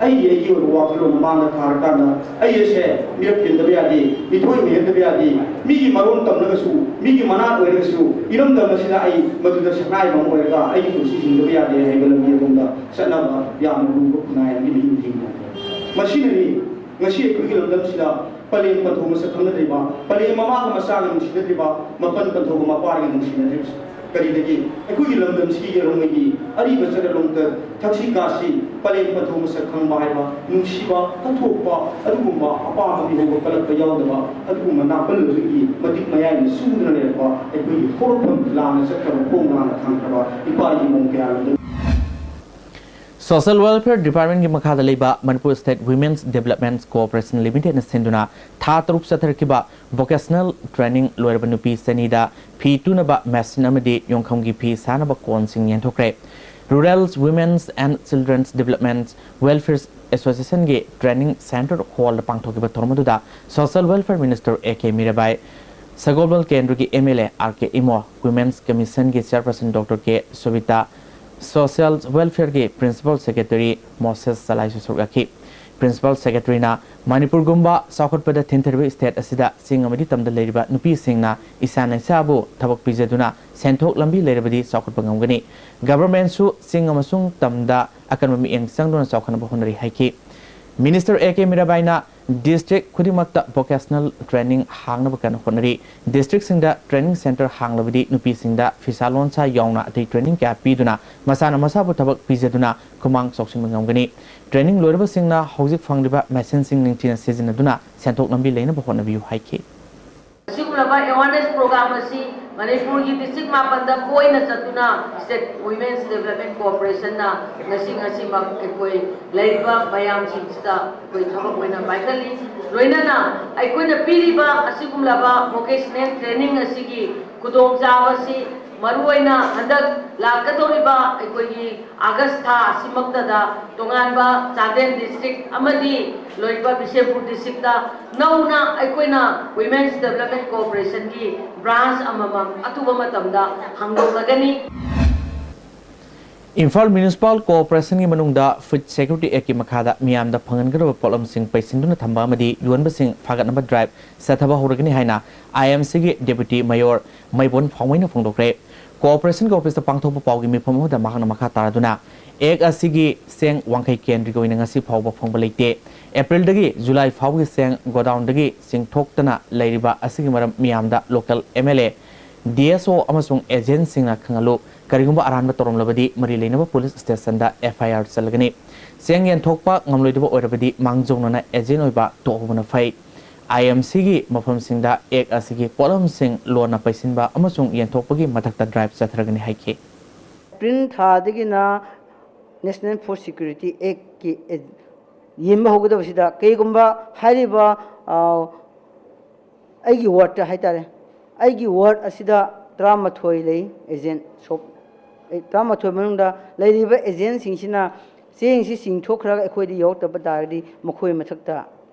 ꯑꯩꯒꯤ ꯑꯩꯒꯤ ꯑꯣꯏꯕ ꯋꯥꯈꯜꯂꯣꯟ ꯃꯃꯥꯡꯗ ꯊꯥꯔꯀꯥꯟꯗ ꯑꯩ ꯑꯁꯦ ꯃꯤꯔꯛ ꯇꯤꯟꯗꯕ ꯌꯥꯗꯦ, ꯃꯤꯊꯣꯏ ꯃꯤꯍꯦꯟꯗꯕ ꯌꯥꯗꯦ, ꯃꯤꯒꯤ ꯃꯔꯣꯟ ꯇꯝꯂꯒꯁꯨ, ꯃꯤꯒꯤ ꯃꯅꯥ ꯑꯣꯏꯔꯒꯁꯨ, ꯏꯔꯝꯗꯝ ꯑꯁꯤꯗ ꯑꯩ ꯃꯗꯨꯗ ꯁꯛꯅꯥꯏꯕ ꯑꯃ ꯑꯣꯏꯔꯒ ꯑꯩꯒꯤ ꯄꯨꯟꯁꯤ ꯍꯤꯡꯗꯕ ꯌꯥꯗꯦ ꯍꯥꯏꯕ ꯂꯝꯕꯤ ꯑꯗꯣꯝꯗ ꯆꯠꯅꯕ ꯌꯥꯝꯅ ꯂꯨꯕ ꯈꯨꯟꯅꯥꯏ ꯑꯃꯒꯤ ꯃꯤꯍꯨꯠ ꯍꯤꯡꯕ꯫ ꯃꯁꯤꯅꯅꯤ ꯉꯁꯤ ꯑꯩꯈꯣꯏꯒꯤ ꯂꯝꯗꯝꯁꯤꯗ ꯄꯂꯦꯝ ꯄꯟꯊꯧ ꯃꯁꯛ ꯈꯪꯅꯗ꯭ꯔꯤꯕ, ꯄꯂꯦꯝ ꯃꯃꯥꯒ ꯃꯆꯥꯒ ꯅꯨꯡꯁꯤꯅꯗ꯭ꯔꯤꯕ, ꯃꯄꯟ ꯄꯟꯊꯧꯒ ꯃꯄꯥꯒ ꯅꯨꯡꯁꯤꯅꯗ꯭ꯔꯤꯕꯁꯦ꯫ ꯀꯔꯤꯗꯒꯤ? ꯑꯩꯈꯣꯏꯒꯤ ꯂꯝꯗꯝꯁꯤꯒꯤ ꯌꯦꯜꯍꯧꯉꯩꯒꯤ ꯑꯔꯤꯕ ꯆꯠꯅ ꯂꯣꯟꯆꯠ, ꯊꯛꯁꯤ ꯈꯥꯁꯤ, ꯄꯂꯦꯝ ꯄꯟꯊꯧ ꯃꯁꯛ ꯈꯪꯕ ꯍꯥꯏꯕ, ꯅꯨꯡꯁꯤꯕ, ꯀꯠꯊꯣꯛꯄ, ꯑꯗꯨꯒꯨꯝꯕ ꯑꯄꯥꯕ ꯃꯤꯍꯧꯕ ꯀꯜꯂꯛꯄ ꯌꯥꯎꯗꯕ, ꯑꯗꯨꯒꯨꯝꯕ ꯅꯥꯄꯜ ꯑꯗꯨꯒꯤ ꯃꯇꯤꯛ ꯃꯌꯥꯏꯅ ꯁꯨꯗꯨꯅ ꯂꯩꯔꯛꯄ ꯑꯩꯈꯣꯏꯒꯤ ꯍꯧꯔꯛꯐꯝ ꯂꯥꯟꯅ ꯆꯠꯈ꯭ꯔꯕ, ꯈꯣꯡ ꯂꯥꯟꯅ ꯊꯥꯡꯈ꯭ꯔꯕ ꯏꯄꯥ ꯏꯄꯨ ꯀꯌꯥ ꯂꯝꯗꯝ Social Welfare Department ꯀꯤ ꯃꯈꯥꯗ ꯂꯩꯕ Manipur State Women's Development Corporation Limited ꯅ ꯁꯤꯟꯗꯨꯅ ꯊꯥ ꯇꯔꯨꯛ ꯆꯠꯊꯔꯛꯈꯤꯕ vocational training ꯂꯣꯏꯔꯕ ꯅꯨꯄꯤ ꯆꯅꯤꯗ ꯐꯤ ꯇꯨꯅꯕ machine ꯑꯃꯗꯤ ꯌꯣꯡꯈꯝꯒꯤ ꯐꯤ ꯁꯥꯅꯕ ꯀꯣꯟꯁꯤꯡ ꯌꯦꯟꯊꯣꯛꯈ꯭ꯔꯦ꯫ Rural Women's and Children's Development Welfare Associationꯒꯤ Training Centre Hallꯗ ꯄꯥꯡꯊꯣꯛꯈꯤꯕ ꯊꯧꯔꯝ ꯑꯗꯨꯗ Social Welfare Minister A K Mirabai, ꯁꯒꯣꯜꯕꯜ ꯀꯦꯟꯗ꯭ꯔꯒꯤ M L A R K Imo, Women's Commissionꯒꯤ Chairperson Doctor K ꯁꯣꯕꯤꯇꯥ, Social Welfareꯒꯤ Principal Secretary ꯃꯣꯁꯦꯁ ꯆꯂꯥꯏꯁꯨ ꯁꯔꯨꯛ ꯌꯥꯈꯤ꯫ Principal Secretaryꯅ ꯃꯅꯤꯄꯨꯔꯒꯨꯝꯕ ꯆꯥꯎꯈꯠꯄꯗ ꯊꯤꯟꯊꯔꯤꯕ state ꯑꯁꯤꯗ ꯆꯤꯡ ꯑꯃꯗꯤ ꯇꯝꯗ ꯂꯩꯔꯤꯕ ꯅꯨꯄꯤꯁꯤꯡꯅ ꯏꯁꯥꯅ ꯏꯁꯥꯕꯨ ꯊꯕꯛ ꯄꯤꯖꯗꯨꯅ ꯁꯦꯟꯊꯣꯛ ꯂꯝꯕꯤ ꯂꯩꯔꯕꯗꯤ ꯆꯥꯎꯈꯠꯄ ꯉꯝꯒꯅꯤ꯫ Governmentꯁꯨ ꯆꯤꯡ ꯑꯃꯁꯨꯡ ꯇꯝꯗ ꯑꯀꯟꯕ ꯃꯤꯠꯌꯦꯡ ꯆꯪꯗꯨꯅ ꯆꯥꯎꯈꯠꯅꯕ ꯍꯣꯠꯅꯔꯤ ꯍꯥꯏꯈꯤ꯫ Minister A K ꯃꯤꯔꯥꯕꯥꯏꯅ district ꯈꯨꯗꯤꯡꯃꯛꯇ vocational training ꯍꯥꯡꯅꯕ ꯀꯟꯅ ꯍꯣꯠꯅꯔꯤ꯫ Districtꯁꯤꯡꯗ training centre ꯍꯥꯡꯂꯕꯗꯤ ꯅꯨꯄꯤꯁꯤꯡꯗ ꯐꯤꯁꯥ ꯂꯣꯟꯁꯥ ꯌꯥꯎꯅ ꯑꯇꯩ training ꯀꯌꯥ ꯄꯤꯗꯨꯅ ꯃꯁꯥꯅ ꯃꯁꯥꯕꯨ ꯊꯕꯛ ꯄꯤꯖꯗꯨꯅ ꯈꯨꯃꯥꯡ ꯆꯥꯎꯁꯤꯟꯕ ꯉꯝꯒꯅꯤ꯫ Training ꯂꯣꯏꯔꯕꯁꯤꯡꯅ ꯍꯧꯖꯤꯛ ꯐꯪꯂꯤꯕ machineꯁꯤꯡ ꯅꯤꯡꯊꯤꯅ ꯁꯤꯖꯤꯟꯅꯗꯨꯅ ꯁꯦꯟꯊꯣꯛ ꯂꯝꯕꯤ ꯂꯩꯅꯕ ꯍꯣꯠꯅꯕꯤꯌꯨ ꯍꯥꯏꯈꯤ꯫ ꯑꯁꯤꯒꯨꯝꯂꯕ awareness program ꯑꯁꯤ ꯃꯅꯤꯄꯨꯔꯒꯤ district ꯃꯥꯄꯟꯗ ꯀꯣꯏꯅ ꯆꯠꯇꯨꯅ State Women's Development Corporationꯅ ꯉꯁꯤ ꯉꯁꯤꯃꯛ ꯑꯩꯈꯣꯏ ꯂꯩꯔꯤꯕ ꯃꯌꯥꯝꯁꯤꯡꯁꯤꯗ ꯑꯩꯈꯣꯏ ꯊꯕꯛ ꯑꯣꯏꯅ ꯄꯥꯏꯈꯠꯂꯤ꯫ ꯂꯣꯏꯅꯅ ꯑꯩꯈꯣꯏꯅ ꯄꯤꯔꯤꯕ ꯑꯁꯤꯒꯨꯝꯂꯕ vocational training ꯑꯁꯤꯒꯤ ꯈꯨꯗꯣꯡꯆꯥꯕꯁꯤ ꯃꯔꯨꯑꯣꯏꯅ ꯍꯟꯗꯛ ꯂꯥꯛꯀꯗꯧꯔꯤꯕ ꯑꯩꯈꯣꯏꯒꯤ August ꯊꯥ ꯑꯁꯤꯃꯛꯇꯗ ꯇꯣꯉꯥꯟꯕ ꯆꯥꯟꯗꯦꯜ district ꯑꯃꯗꯤ ꯂꯣꯏꯔꯤꯕ ꯕꯤꯁꯦꯝꯄꯨꯔ districtꯇ ꯅꯧꯅ ꯑꯩꯈꯣꯏꯅ Women's Development Corporationꯒꯤ branch ꯑꯃꯃꯝ ꯑꯊꯨꯕ ꯃꯇꯝꯗ ꯍꯥꯡꯗꯣꯛꯂꯒꯅꯤ꯫ ꯏꯝꯐꯥꯜ Municipal Corporationꯒꯤ ꯃꯅꯨꯡꯗ Food Security Actꯀꯤ ꯃꯈꯥꯗ ꯃꯤꯌꯥꯝꯗ ꯐꯪꯍꯟꯒꯗꯕ ꯄꯣꯠꯂꯝꯁꯤꯡ ꯄꯩꯁꯤꯟꯗꯨꯅ ꯊꯝꯕ ꯑꯃꯗꯤ ꯌꯣꯟꯕꯁꯤꯡ ꯐꯥꯒꯠꯅꯕ drive ꯆꯠꯊꯕ ꯍꯧꯔꯒꯅꯤ ꯍꯥꯏꯅ IMCꯒꯤ Deputy Mayor ꯃꯩꯕꯣꯟ ꯐꯥꯎꯃꯩꯅ ꯐꯣꯡꯗꯣꯛꯈ꯭ꯔꯦ꯫ Corporationꯒꯤ officeꯇ ꯄꯥꯡꯊꯣꯛꯄ ꯄꯥꯎꯒꯤ ꯃꯤꯐꯝ ꯑꯃꯗ ꯃꯍꯥꯛꯅ ꯃꯈꯥ ꯇꯥꯔꯗꯨꯅ, Act ꯑꯁꯤꯒꯤ ꯆꯦꯡ ꯋꯥꯡꯈꯩ ꯀꯦꯟꯗ꯭ꯔꯤꯒꯤ ꯑꯣꯏꯅ ꯉꯁꯤ ꯐꯥꯎꯕ ꯐꯪꯕ ꯂꯩꯇꯦ꯫ Aprilꯗꯒꯤ July ꯐꯥꯎꯕꯒꯤ ꯆꯦꯡ godownꯗꯒꯤ ꯆꯤꯡꯊꯣꯛꯇꯅ ꯂꯩꯔꯤꯕ ꯑꯁꯤꯒꯤ ꯃꯔꯝ ꯃꯤꯌꯥꯝꯗ local MLA, DSO ꯑꯃꯁꯨꯡ agentꯁꯤꯡꯅ ꯈꯪꯍꯜꯂꯨ꯫ ꯀꯔꯤꯒꯨꯝꯕ ꯑꯔꯥꯟꯕ ꯇꯧꯔꯝꯂꯕꯗꯤ ꯃꯔꯤ ꯂꯩꯅꯕ police stationꯗ FIR ꯆꯜꯂꯒꯅꯤ꯫ ꯆꯦꯡ ꯌꯦꯟꯊꯣꯛꯄ ꯉꯝꯂꯣꯏꯗꯕ ꯑꯣꯏꯔꯕꯗꯤ ꯃꯥꯡꯖꯧꯅꯅ agent ꯑꯣꯏꯕ ꯇꯣꯛꯍꯧꯕꯅ ꯐꯩ꯫ IMCꯒꯤ ꯃꯐꯝꯁꯤꯡꯗ Act ꯑꯁꯤꯒꯤ ꯄꯣꯠꯂꯝꯁꯤꯡ ꯂꯣꯟꯅ ꯄꯩꯁꯤꯟꯕ ꯑꯃꯁꯨꯡ ꯌꯦꯟꯊꯣꯛꯄꯒꯤ ꯃꯊꯛꯇ drive ꯆꯠꯊꯔꯒꯅꯤ ꯍꯥꯏꯈꯤ꯫ April ꯊꯥꯗꯒꯤꯅ National Food Security Actꯀꯤ ꯌꯦꯟꯕ ꯍꯧꯒꯗꯕꯁꯤꯗ ꯀꯔꯤꯒꯨꯝꯕ ꯍꯥꯏꯔꯤꯕ, ꯑ, ꯑꯩꯒꯤ wardꯇ ꯍꯥꯏꯇꯥꯔꯦ, ꯑꯩꯒꯤ ward ꯑꯁꯤꯗ ꯇꯔꯥꯃꯥꯊꯣꯏ ꯂꯩ agent shop꯫ ꯇꯔꯥꯃꯥꯊꯣꯏ ꯃꯅꯨꯡꯗ ꯂꯩꯔꯤꯕ ꯑꯦꯖꯦꯟꯁꯤꯡꯁꯤꯅ ꯆꯦꯡꯁꯤ ꯆꯤꯡꯊꯣꯛꯈ꯭ꯔꯒ ꯑꯩꯈꯣꯏꯗ ꯌꯧꯔꯛꯇꯕ ꯇꯥꯔꯒꯗꯤ ꯃꯈꯣꯏ ꯃꯊꯛꯇ,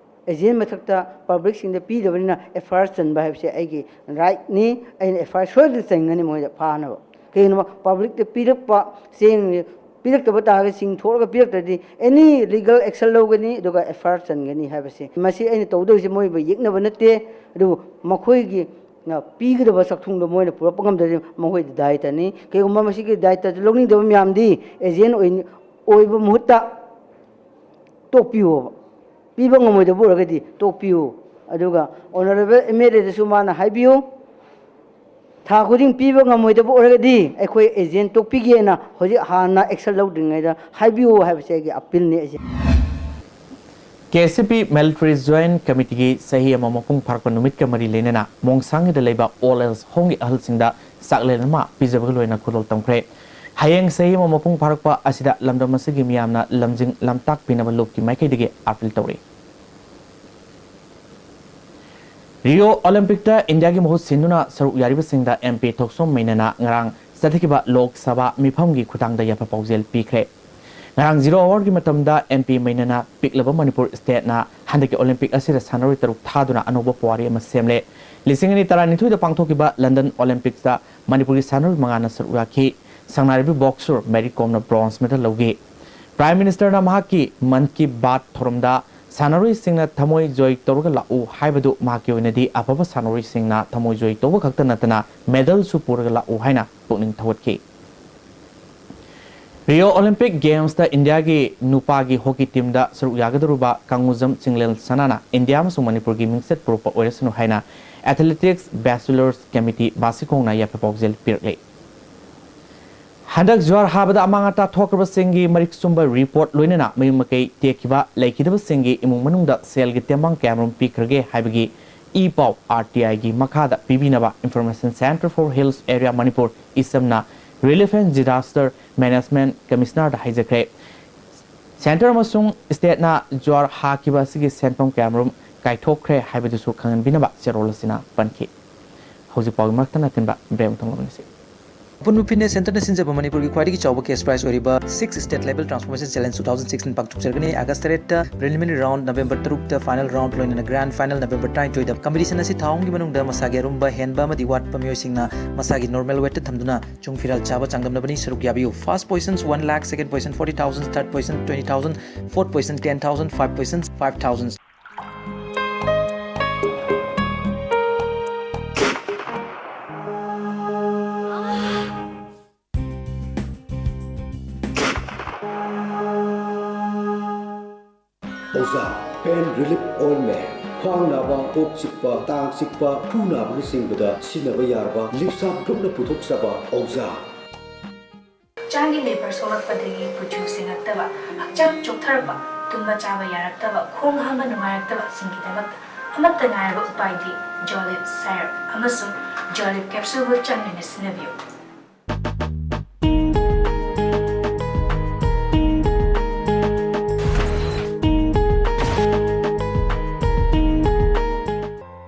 ꯑꯦꯖꯦꯟ ꯃꯊꯛꯇ ꯄꯕ꯭ꯂꯤꯛꯁꯤꯡꯗ ꯄꯤꯗꯕꯅꯤꯅ ꯑꯦꯐ ꯑꯥꯏ ꯑꯥꯔ ꯆꯟꯕ ꯍꯥꯏꯕꯁꯦ ꯑꯩꯒꯤ ꯔꯥꯏꯠꯅꯤ꯫ ꯑꯩꯅ ꯑꯦꯐ ꯑꯥꯏ ꯑꯥꯔ ꯁꯣꯏꯗꯅ ꯆꯟꯒꯅꯤ ꯃꯣꯏꯗ ꯐꯥꯅꯕ꯫ ꯀꯩꯒꯤꯅꯣ, ꯄꯕ꯭ꯂꯤꯛꯇ ꯄꯤꯔꯛꯄ ꯆꯦꯡ ꯄꯤꯔꯛꯇꯕ ꯇꯥꯔꯒꯗꯤ, ꯆꯤꯡꯊꯣꯛꯂꯒ ꯄꯤꯔꯛꯇ꯭ꯔꯗꯤ ꯑꯦꯅꯤ ꯂꯤꯒꯦꯜ ꯑꯦꯛꯁꯟ ꯂꯧꯒꯅꯤ, ꯑꯗꯨꯒ ꯑꯦꯐ ꯑꯥꯏ ꯑꯥꯔ ꯆꯟꯒꯅꯤ ꯍꯥꯏꯕꯁꯦ꯫ ꯃꯁꯤ ꯑꯩꯅ ꯇꯧꯗꯣꯏꯁꯦ ꯃꯣꯏꯕꯨ ꯌꯦꯛꯅꯕ ꯅꯠꯇꯦ, ꯑꯗꯨꯕꯨ ꯃꯈꯣꯏꯒꯤ ꯅ ꯄꯤꯒꯗꯕ ꯆꯥꯛꯊꯨꯡꯗꯣ ꯃꯣꯏꯅ ꯄꯨꯔꯛꯄ ꯉꯝꯗ꯭ꯔꯗꯤ ꯃꯈꯣꯏꯗꯤ ꯗꯥꯏꯇꯅꯤ꯫ ꯀꯩꯒꯨꯝꯕ ꯃꯁꯤꯒꯤ ꯗꯥꯏꯇ ꯂꯧꯅꯤꯡꯗꯕ ꯃꯌꯥꯝꯗꯤ ꯑꯦꯖꯦꯟ ꯑꯣꯏ-, ꯑꯣꯏꯕ ꯃꯍꯨꯠꯇ ꯇꯣꯛꯄꯤꯌꯣꯕ꯫ ꯄꯤꯕ ꯉꯝꯃꯣꯏꯗꯕ ꯑꯣꯏꯔꯒꯗꯤ ꯇꯣꯛꯄꯤꯌꯨ꯫ ꯑꯗꯨꯒ ꯑꯣꯅꯔꯦꯕꯜ ꯑꯦꯝ ꯑꯦꯜ ꯑꯦꯗꯁꯨ ꯃꯥꯅ ꯍꯥꯏꯕꯤꯌꯨ, ꯊꯥ ꯈꯨꯗꯤꯡ ꯄꯤꯕ ꯉꯝꯃꯣꯏꯗꯕ ꯑꯣꯏꯔꯒꯗꯤ ꯑꯩꯈꯣꯏ ꯑꯦꯖꯦꯟ ꯇꯣꯛꯄꯤꯒꯦꯅ ꯍꯧꯖꯤꯛ ꯍꯥꯟꯅ ꯑꯦꯛꯁꯟ ꯂꯧꯗ꯭ꯔꯤꯉꯩꯗ ꯍꯥꯏꯕꯤꯌꯨ ꯍꯥꯏꯕꯁꯦ ꯑꯩꯒꯤ ꯑꯄꯤꯜꯅꯤ ꯑꯩꯁꯦ꯫ ꯀꯦ ꯑꯦꯁ ꯁꯤ ꯄꯤ Military Joint Committeeꯒꯤ ꯆꯍꯤ ꯑꯃ ꯃꯄꯨꯡ ꯐꯥꯔꯛꯄ ꯅꯨꯃꯤꯠꯀ ꯃꯔꯤ ꯂꯩꯅꯅ ꯃꯣꯡꯁꯥꯡꯒꯤꯗ ꯂꯩꯕ Old Age Homeꯒꯤ ꯑꯍꯜꯁꯤꯡꯗ ꯆꯥꯛꯂꯦꯟ ꯑꯃ ꯄꯤꯖꯕꯒ ꯂꯣꯏꯅ ꯈꯨꯗꯣꯜ ꯇꯝꯈ꯭ꯔꯦ꯫ ꯍꯌꯦꯡ ꯆꯍꯤ ꯑꯃ ꯃꯄꯨꯡ ꯐꯥꯔꯛꯄ ꯑꯁꯤꯗ ꯂꯝꯗꯝ ꯑꯁꯤꯒꯤ ꯃꯤꯌꯥꯝꯅ ꯂꯝꯖꯤꯡ ꯂꯝꯇꯥꯛꯄꯤꯅꯕ ꯂꯨꯞꯀꯤ ꯃꯥꯏꯀꯩꯗꯒꯤ ꯑꯥꯄꯤꯜ ꯇꯧꯔꯤ꯫ ꯔꯤꯑꯣ ꯑꯣꯂꯦꯝꯄꯤꯛꯇ ꯏꯟꯗꯤꯌꯥꯒꯤ ꯃꯍꯨꯠ ꯁꯤꯟꯗꯨꯅ ꯁꯔꯨꯛ ꯌꯥꯔꯤꯕꯁꯤꯡꯗ ꯑꯦꯝ ꯄꯤ ꯊꯣꯛꯆꯣꯝ ꯃꯩꯅꯅ ꯉꯔꯥꯡ ꯆꯠꯊꯈꯤꯕ ꯂꯣꯛ ꯁꯚꯥ ꯃꯤꯐꯝꯒꯤ ꯈꯨꯊꯥꯡꯗ ꯌꯥꯏꯐ ꯄꯥꯎꯖꯦꯜ ꯄꯤꯈ꯭ꯔꯦ꯫ ꯉꯔꯥꯡ zero hourꯒꯤ ꯃꯇꯝꯗ ꯑꯦꯝ ꯄꯤ ꯃꯩꯅꯅ ꯄꯤꯛꯂꯕ ꯃꯅꯤꯄꯨꯔ stateꯅ ꯍꯟꯗꯛꯀꯤ ꯑꯣꯂꯦꯝꯄꯤꯛ ꯑꯁꯤꯗ ꯁꯥꯟꯅꯔꯣꯏ ꯇꯔꯨꯛ ꯊꯥꯗꯨꯅ ꯑꯅꯧꯕ ꯄꯨꯋꯥꯔꯤ ꯑꯃ ꯁꯦꯝꯂꯦ꯫ ꯂꯤꯁꯤꯡ ꯑꯅꯤ ꯇꯔꯥꯅꯤꯊꯣꯏꯗ ꯄꯥꯡꯊꯣꯛꯈꯤꯕ ꯂꯟꯗꯟ ꯑꯣꯂꯦꯝꯄꯤꯛꯁꯇ ꯃꯅꯤꯄꯨꯔꯒꯤ ꯁꯥꯟꯅꯔꯣꯏ ꯃꯉꯥꯅ ꯁꯔꯨꯛ ꯌꯥꯈꯤ꯫ ꯁꯪꯅꯥꯏꯔꯕꯤ ꯕꯣꯛꯁꯔ ꯃꯦꯔꯤ ꯀꯣꯝꯅ bronze medal ꯂꯧꯈꯤ꯫ Prime Ministerꯅ ꯃꯍꯥꯛꯀꯤ ꯃꯟ ꯀꯤ ꯕꯥꯠ ꯊꯧꯔꯝꯗ ꯁꯥꯟꯅꯔꯣꯏꯁꯤꯡꯅ ꯊꯃꯣꯏ ꯖꯣꯏ ꯇꯧꯔꯒ ꯂꯥꯛꯎ ꯍꯥꯏꯕꯗꯨ ꯃꯍꯥꯛꯀꯤ ꯑꯣꯏꯅꯗꯤ ꯑꯐꯕ ꯁꯥꯟꯅꯔꯣꯏꯁꯤꯡꯅ ꯊꯃꯣꯏ ꯖꯣꯏ ꯇꯧꯕ ꯈꯛꯇ ꯅꯠꯇꯅ medalꯁꯨ ꯄꯨꯔꯒ ꯂꯥꯛꯎ ꯍꯥꯏꯅ ꯄꯨꯛꯅꯤꯡ ꯊꯧꯒꯠꯈꯤ꯫ ꯔꯤꯑꯣ ꯑꯣꯂꯦꯝꯄꯤꯛ ꯒꯦꯝꯁꯇ ꯏꯟꯗꯤꯌꯥꯒꯤ ꯅꯨꯄꯥꯒꯤ ꯍꯣꯀꯤ ꯇꯤꯝꯗ ꯁꯔꯨꯛ ꯌꯥꯒꯗꯧꯔꯤꯕ ꯀꯥꯡꯉꯨꯖꯝ ꯆꯤꯡꯂꯦꯟ ꯁꯅꯥꯅ ꯏꯟꯗꯤꯌꯥ ꯑꯃꯁꯨꯡ ꯃꯅꯤꯄꯨꯔꯒꯤ ꯃꯤꯡꯆꯠ ꯄꯨꯔꯛꯄ ꯑꯣꯏꯔꯁꯅꯨ ꯍꯥꯏꯅ Athletics Bachelors Committee ꯕꯥꯁꯤꯈꯣꯡꯅ ꯌꯥꯏꯐ ꯄꯥꯎꯖꯦꯜ ꯄꯤꯔꯛꯂꯦ꯫ ꯍꯟꯗꯛ ꯖ꯭ꯋꯥꯔ ꯍꯥꯕꯗ ꯑꯃꯥꯡ ꯑꯇꯥ ꯊꯣꯛꯈ꯭ꯔꯕꯁꯤꯡꯒꯤ ꯃꯔꯤꯛ ꯆꯨꯝꯕ ꯔꯤꯄꯣꯔꯠ ꯂꯣꯏꯅꯅ ꯃꯌꯨꯝ ꯃꯀꯩ ꯇꯦꯛꯈꯤꯕ ꯂꯩꯈꯤꯗꯕꯁꯤꯡꯒꯤ ꯏꯃꯨꯡ ꯃꯅꯨꯡꯗ ꯁꯦꯜꯒꯤ ꯇꯦꯡꯕꯥꯡ ꯀꯌꯥꯃꯔꯨꯝ ꯄꯤꯈ꯭ꯔꯒꯦ ꯍꯥꯏꯕꯒꯤ ꯏ ꯄꯥꯎ ꯑꯥꯔ ꯇꯤ ꯑꯥꯏꯒꯤ ꯃꯈꯥꯗ ꯄꯤꯕꯤꯅꯕ Information Centre for Hills Area Manipur, ꯏꯁꯝꯅ Relief and Disaster Management Commissionerꯗ ꯍꯥꯏꯖꯈ꯭ꯔꯦ꯫ Centre ꯑꯃꯁꯨꯡ stateꯅ ꯖ꯭ꯋꯥꯔ ꯍꯥꯈꯤꯕ ꯑꯁꯤꯒꯤ ꯁꯦꯟꯐꯝ ꯀꯌꯥꯃꯔꯨꯝ ꯀꯥꯏꯊꯣꯛꯈ꯭ꯔꯦ ꯍꯥꯏꯕꯗꯨꯁꯨ ꯈꯪꯍꯟꯕꯤꯅꯕ ꯆꯦꯔꯣꯜ ꯑꯁꯤꯅ ꯄꯟꯈꯤ꯫ ꯍꯧꯖꯤꯛ ꯄꯥꯎꯒꯤ ꯃꯔꯛꯇ ꯅꯥꯊꯤꯟꯕ break ꯑꯃꯇꯪ ꯂꯧꯃꯤꯟꯅꯁꯤ꯫ ꯑꯄꯨꯟꯕ fitness centreꯅ ꯁꯤꯟꯖꯕ ꯃꯅꯤꯄꯨꯔꯒꯤ ꯈ꯭ꯋꯥꯏꯗꯒꯤ ꯆꯥꯎꯕ cash prize ꯑꯣꯏꯔꯤꯕ Six State Level Transformation Challenge two thousand sixteen ꯄꯥꯡꯊꯣꯛꯆꯔꯒꯅꯤ꯫ August ꯇꯔꯦꯠꯇ preliminary round, November ꯇꯔꯨꯛꯇ final round, ꯂꯣꯏꯅꯅ grand final November ꯇꯔꯥꯅꯤꯊꯣꯏꯗ꯫ Competition ꯑꯁꯤ ꯊꯥ ꯑꯍꯨꯝꯒꯤ ꯃꯅꯨꯡꯗ ꯃꯁꯥꯒꯤ ꯑꯔꯨꯝꯕ ꯍꯦꯟꯕ ꯑꯃꯗꯤ ꯋꯥꯠꯄ ꯃꯤꯑꯣꯏꯁꯤꯡꯅ ꯃꯁꯥꯒꯤ normal weightꯇ ꯊꯝꯗꯨꯅ ꯆꯨꯡ ꯐꯤꯔꯥꯜ ꯆꯥꯕ ꯆꯥꯡꯗꯝꯅꯕꯅꯤ꯫ ꯁꯔꯨꯛ ꯌꯥꯕꯤꯌꯨ꯫ First positions one lakh, second position forty thousand, third position twenty thousand, fourth position ten thousand, fifth position five thousand꯫ ꯑꯣꯖꯥ Pain Relief Ointment꯫ ꯈ꯭ꯋꯥꯡ ꯅꯥꯕ, ꯀꯣꯛ ꯆꯤꯛꯄ, ꯇꯥꯡ ꯆꯤꯛꯄ, ꯈꯨ ꯅꯥꯕꯅꯆꯤꯡꯕꯗ ꯁꯤꯖꯤꯟꯅꯕ ꯌꯥꯔꯕ Lipsap Groupꯅ ꯄꯨꯊꯣꯛꯆꯕ ꯑꯣꯖꯥ꯫ ꯍꯛꯆꯥꯡꯒꯤ ꯂꯦꯕꯔ ꯁꯣꯛꯂꯛꯄꯗꯒꯤ ꯀꯨꯆꯨ ꯁꯦꯡꯉꯛꯇꯕ, ꯍꯛꯆꯥꯡ ꯆꯣꯛꯊꯔꯛꯄ, ꯇꯨꯝꯕ ꯆꯥꯕ ꯌꯥꯔꯛꯇꯕ, ꯈꯣꯡ ꯍꯥꯝꯕ ꯅꯨꯡꯉꯥꯏꯔꯛꯇꯕꯁꯤꯡꯒꯤꯗꯃꯛꯇ ꯑꯃꯠꯇ ꯉꯥꯏꯔꯕ ꯎꯄꯥꯏꯗꯤ Jolib Syrup ꯑꯃꯁꯨꯡ Jolib Capsule ꯆꯥꯡ ꯅꯥꯏꯅ ꯁꯤꯖꯤꯟꯅꯕꯤꯌꯨ꯫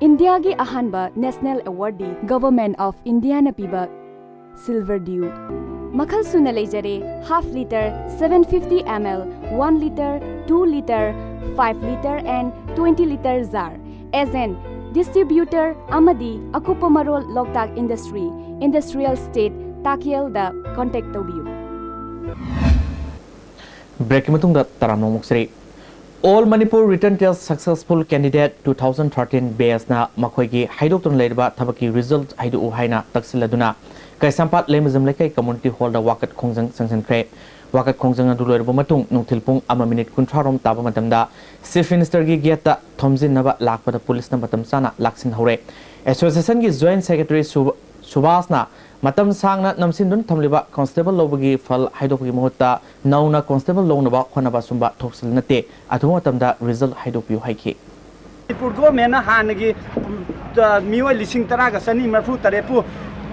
ꯏꯟꯗꯤꯌꯥꯒꯤ ꯑꯍꯥꯟꯕ national awardꯗꯤ Government of Indiaꯅ ꯄꯤꯕ Silver Dew꯫ ꯃꯈꯜ ꯁꯨꯅ ꯂꯩꯖꯔꯦ: half litre, seven fifty ml, one litre, two litre, five litre and twenty litre jar꯫ Agent, distributor ꯑꯃꯗꯤ ꯑꯀꯨꯞꯄ ꯃꯔꯣꯜ ꯂꯣꯛꯇꯥꯛ Industry, Industrial Estate, ꯇꯥꯈꯦꯜꯗ contact ꯇꯧꯕꯤꯌꯨ꯫ Breakꯀꯤ ꯃꯇꯨꯡꯗ ꯇꯔꯥꯝꯅ ꯑꯃꯨꯛ ꯁꯤꯔꯤ꯫ All Manipur Written Test Successful Candidate two thousand thirteen batchꯅ ꯃꯈꯣꯏꯒꯤ ꯍꯥꯏꯗꯣꯛꯇꯨꯅ ꯂꯩꯔꯤꯕ ꯊꯕꯛꯀꯤ result ꯍꯥꯏꯗꯣꯛꯎ ꯍꯥꯏꯅ ꯇꯛꯁꯤꯜꯂꯗꯨꯅ ꯀꯩꯁꯥꯝꯄꯥꯠ ꯂꯩꯃꯖꯝ ꯂꯩꯀꯥꯏ community hallꯗ ꯋꯥꯀꯠ ꯈꯣꯡꯖꯪ ꯆꯪꯁꯤꯟꯈ꯭ꯔꯦ꯫ ꯋꯥꯀꯠ ꯈꯣꯡꯖꯪ ꯑꯗꯨ ꯂꯣꯏꯔꯕ ꯃꯇꯨꯡ ꯅꯨꯡꯊꯤꯜ ꯄꯨꯡ ꯑꯃ minute ꯀꯨꯟꯊ꯭ꯔꯥ ꯔꯣꯝ ꯇꯥꯕ ꯃꯇꯝꯗ Chief Ministerꯒꯤ gateꯇ ꯊꯣꯝꯖꯤꯟꯅꯕ ꯂꯥꯛꯄꯗ policeꯅ ꯃꯇꯝ ꯆꯥꯅ ꯂꯥꯛꯁꯤꯟꯍꯧꯔꯦ꯫ Associationꯒꯤ joint secretary ꯁꯨ-, ꯁꯨꯕꯥꯁꯅ ꯃꯇꯝ ꯁꯥꯡꯅ ꯅꯝꯁꯤꯟꯗꯨꯅ ꯊꯝꯂꯤꯕ constable ꯂꯧꯕꯒꯤ ꯐꯜ ꯍꯥꯏꯗꯣꯛꯄꯒꯤ ꯃꯍꯨꯠꯇ ꯅꯧꯅ constable ꯂꯧꯅꯕ ꯍꯣꯠꯅꯕ ꯑꯁꯨꯝꯕ ꯊꯣꯛꯁꯤꯜ ꯅꯠꯇꯦ, ꯑꯊꯨꯕ ꯃꯇꯝꯗ result ꯍꯥꯏꯗꯣꯛꯄꯤꯌꯨ ꯍꯥꯏꯈꯤ꯫ ꯃꯅꯤꯄꯨꯔ governmentꯅ ꯍꯥꯟꯅꯒꯤ, ꯎꯝ, ꯇ-, ꯃꯤꯑꯣꯏ ꯂꯤꯁꯤꯡ ꯇꯔꯥꯒ ꯆꯅꯤ ꯃꯔꯤꯐꯨ ꯇꯔꯦꯠꯄꯨ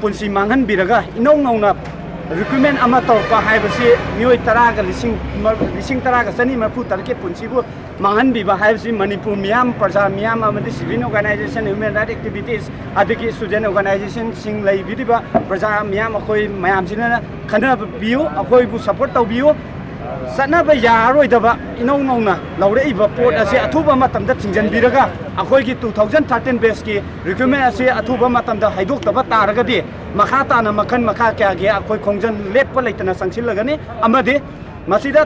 ꯄꯨꯟꯁꯤ ꯃꯥꯡꯍꯟꯕꯤꯔꯒ ꯏꯅꯧ ꯅꯧꯅ ꯔꯤꯀ꯭ꯔꯨꯠꯃꯦꯟ ꯑꯃ ꯇꯧꯔꯛꯄ ꯍꯥꯏꯕꯁꯤ ꯃꯤꯑꯣꯏ ꯇꯔꯥꯒ ꯂꯤꯁꯤꯡ ꯂꯤꯁꯤꯡ ꯇꯔꯥꯒ ꯆꯅꯤ ꯃꯔꯤꯐꯨ ꯇꯔꯨꯛꯀꯤ ꯄꯨꯟꯁꯤꯕꯨ ꯃꯥꯡꯍꯟꯕꯤꯕ ꯍꯥꯏꯕꯁꯤ ꯃꯅꯤꯄꯨꯔ ꯃꯤꯌꯥꯝ, ꯄ꯭ꯔꯖꯥ ꯃꯤꯌꯥꯝ ꯑꯃꯗꯤ civil organization, human rights activities, ꯑꯗꯒꯤ student organizationꯁꯤꯡ ꯂꯩꯕꯤꯔꯤꯕ ꯄ꯭ꯔꯖꯥ ꯃꯤꯌꯥꯝ, ꯑꯩꯈꯣꯏ ꯃꯌꯥꯝꯁꯤꯅ ꯈꯟꯅꯕꯤꯌꯨ, ꯑꯩꯈꯣꯏꯕꯨ support ꯇꯧꯕꯤꯌꯨ꯫ ꯆꯠꯅꯕ ꯌꯥꯔꯔꯣꯏꯗꯕ ꯏꯅꯧ ꯅꯧꯅ ꯂꯧꯔꯛꯏꯕ ꯄꯣꯠ ꯑꯁꯤ ꯑꯊꯨꯕ ꯃꯇꯝꯗ ꯊꯤꯡꯖꯤꯟꯕꯤꯔꯒ ꯑꯩꯈꯣꯏꯒꯤ two thousand thirteen batchꯀꯤ recruitment ꯑꯁꯤ ꯑꯊꯨꯕ ꯃꯇꯝꯗ ꯍꯥꯏꯗꯣꯛꯇꯕ ꯇꯥꯔꯒꯗꯤ ꯃꯈꯥ ꯇꯥꯅ ꯃꯈꯜ ꯃꯈꯥ ꯀꯌꯥꯒꯤ ꯑꯩꯈꯣꯏ ꯈꯣꯡꯖꯪ ꯂꯦꯞꯄ ꯂꯩꯇꯅ ꯆꯪꯁꯤꯜꯂꯒꯅꯤ ꯑꯃꯗꯤ ꯃꯁꯤꯗ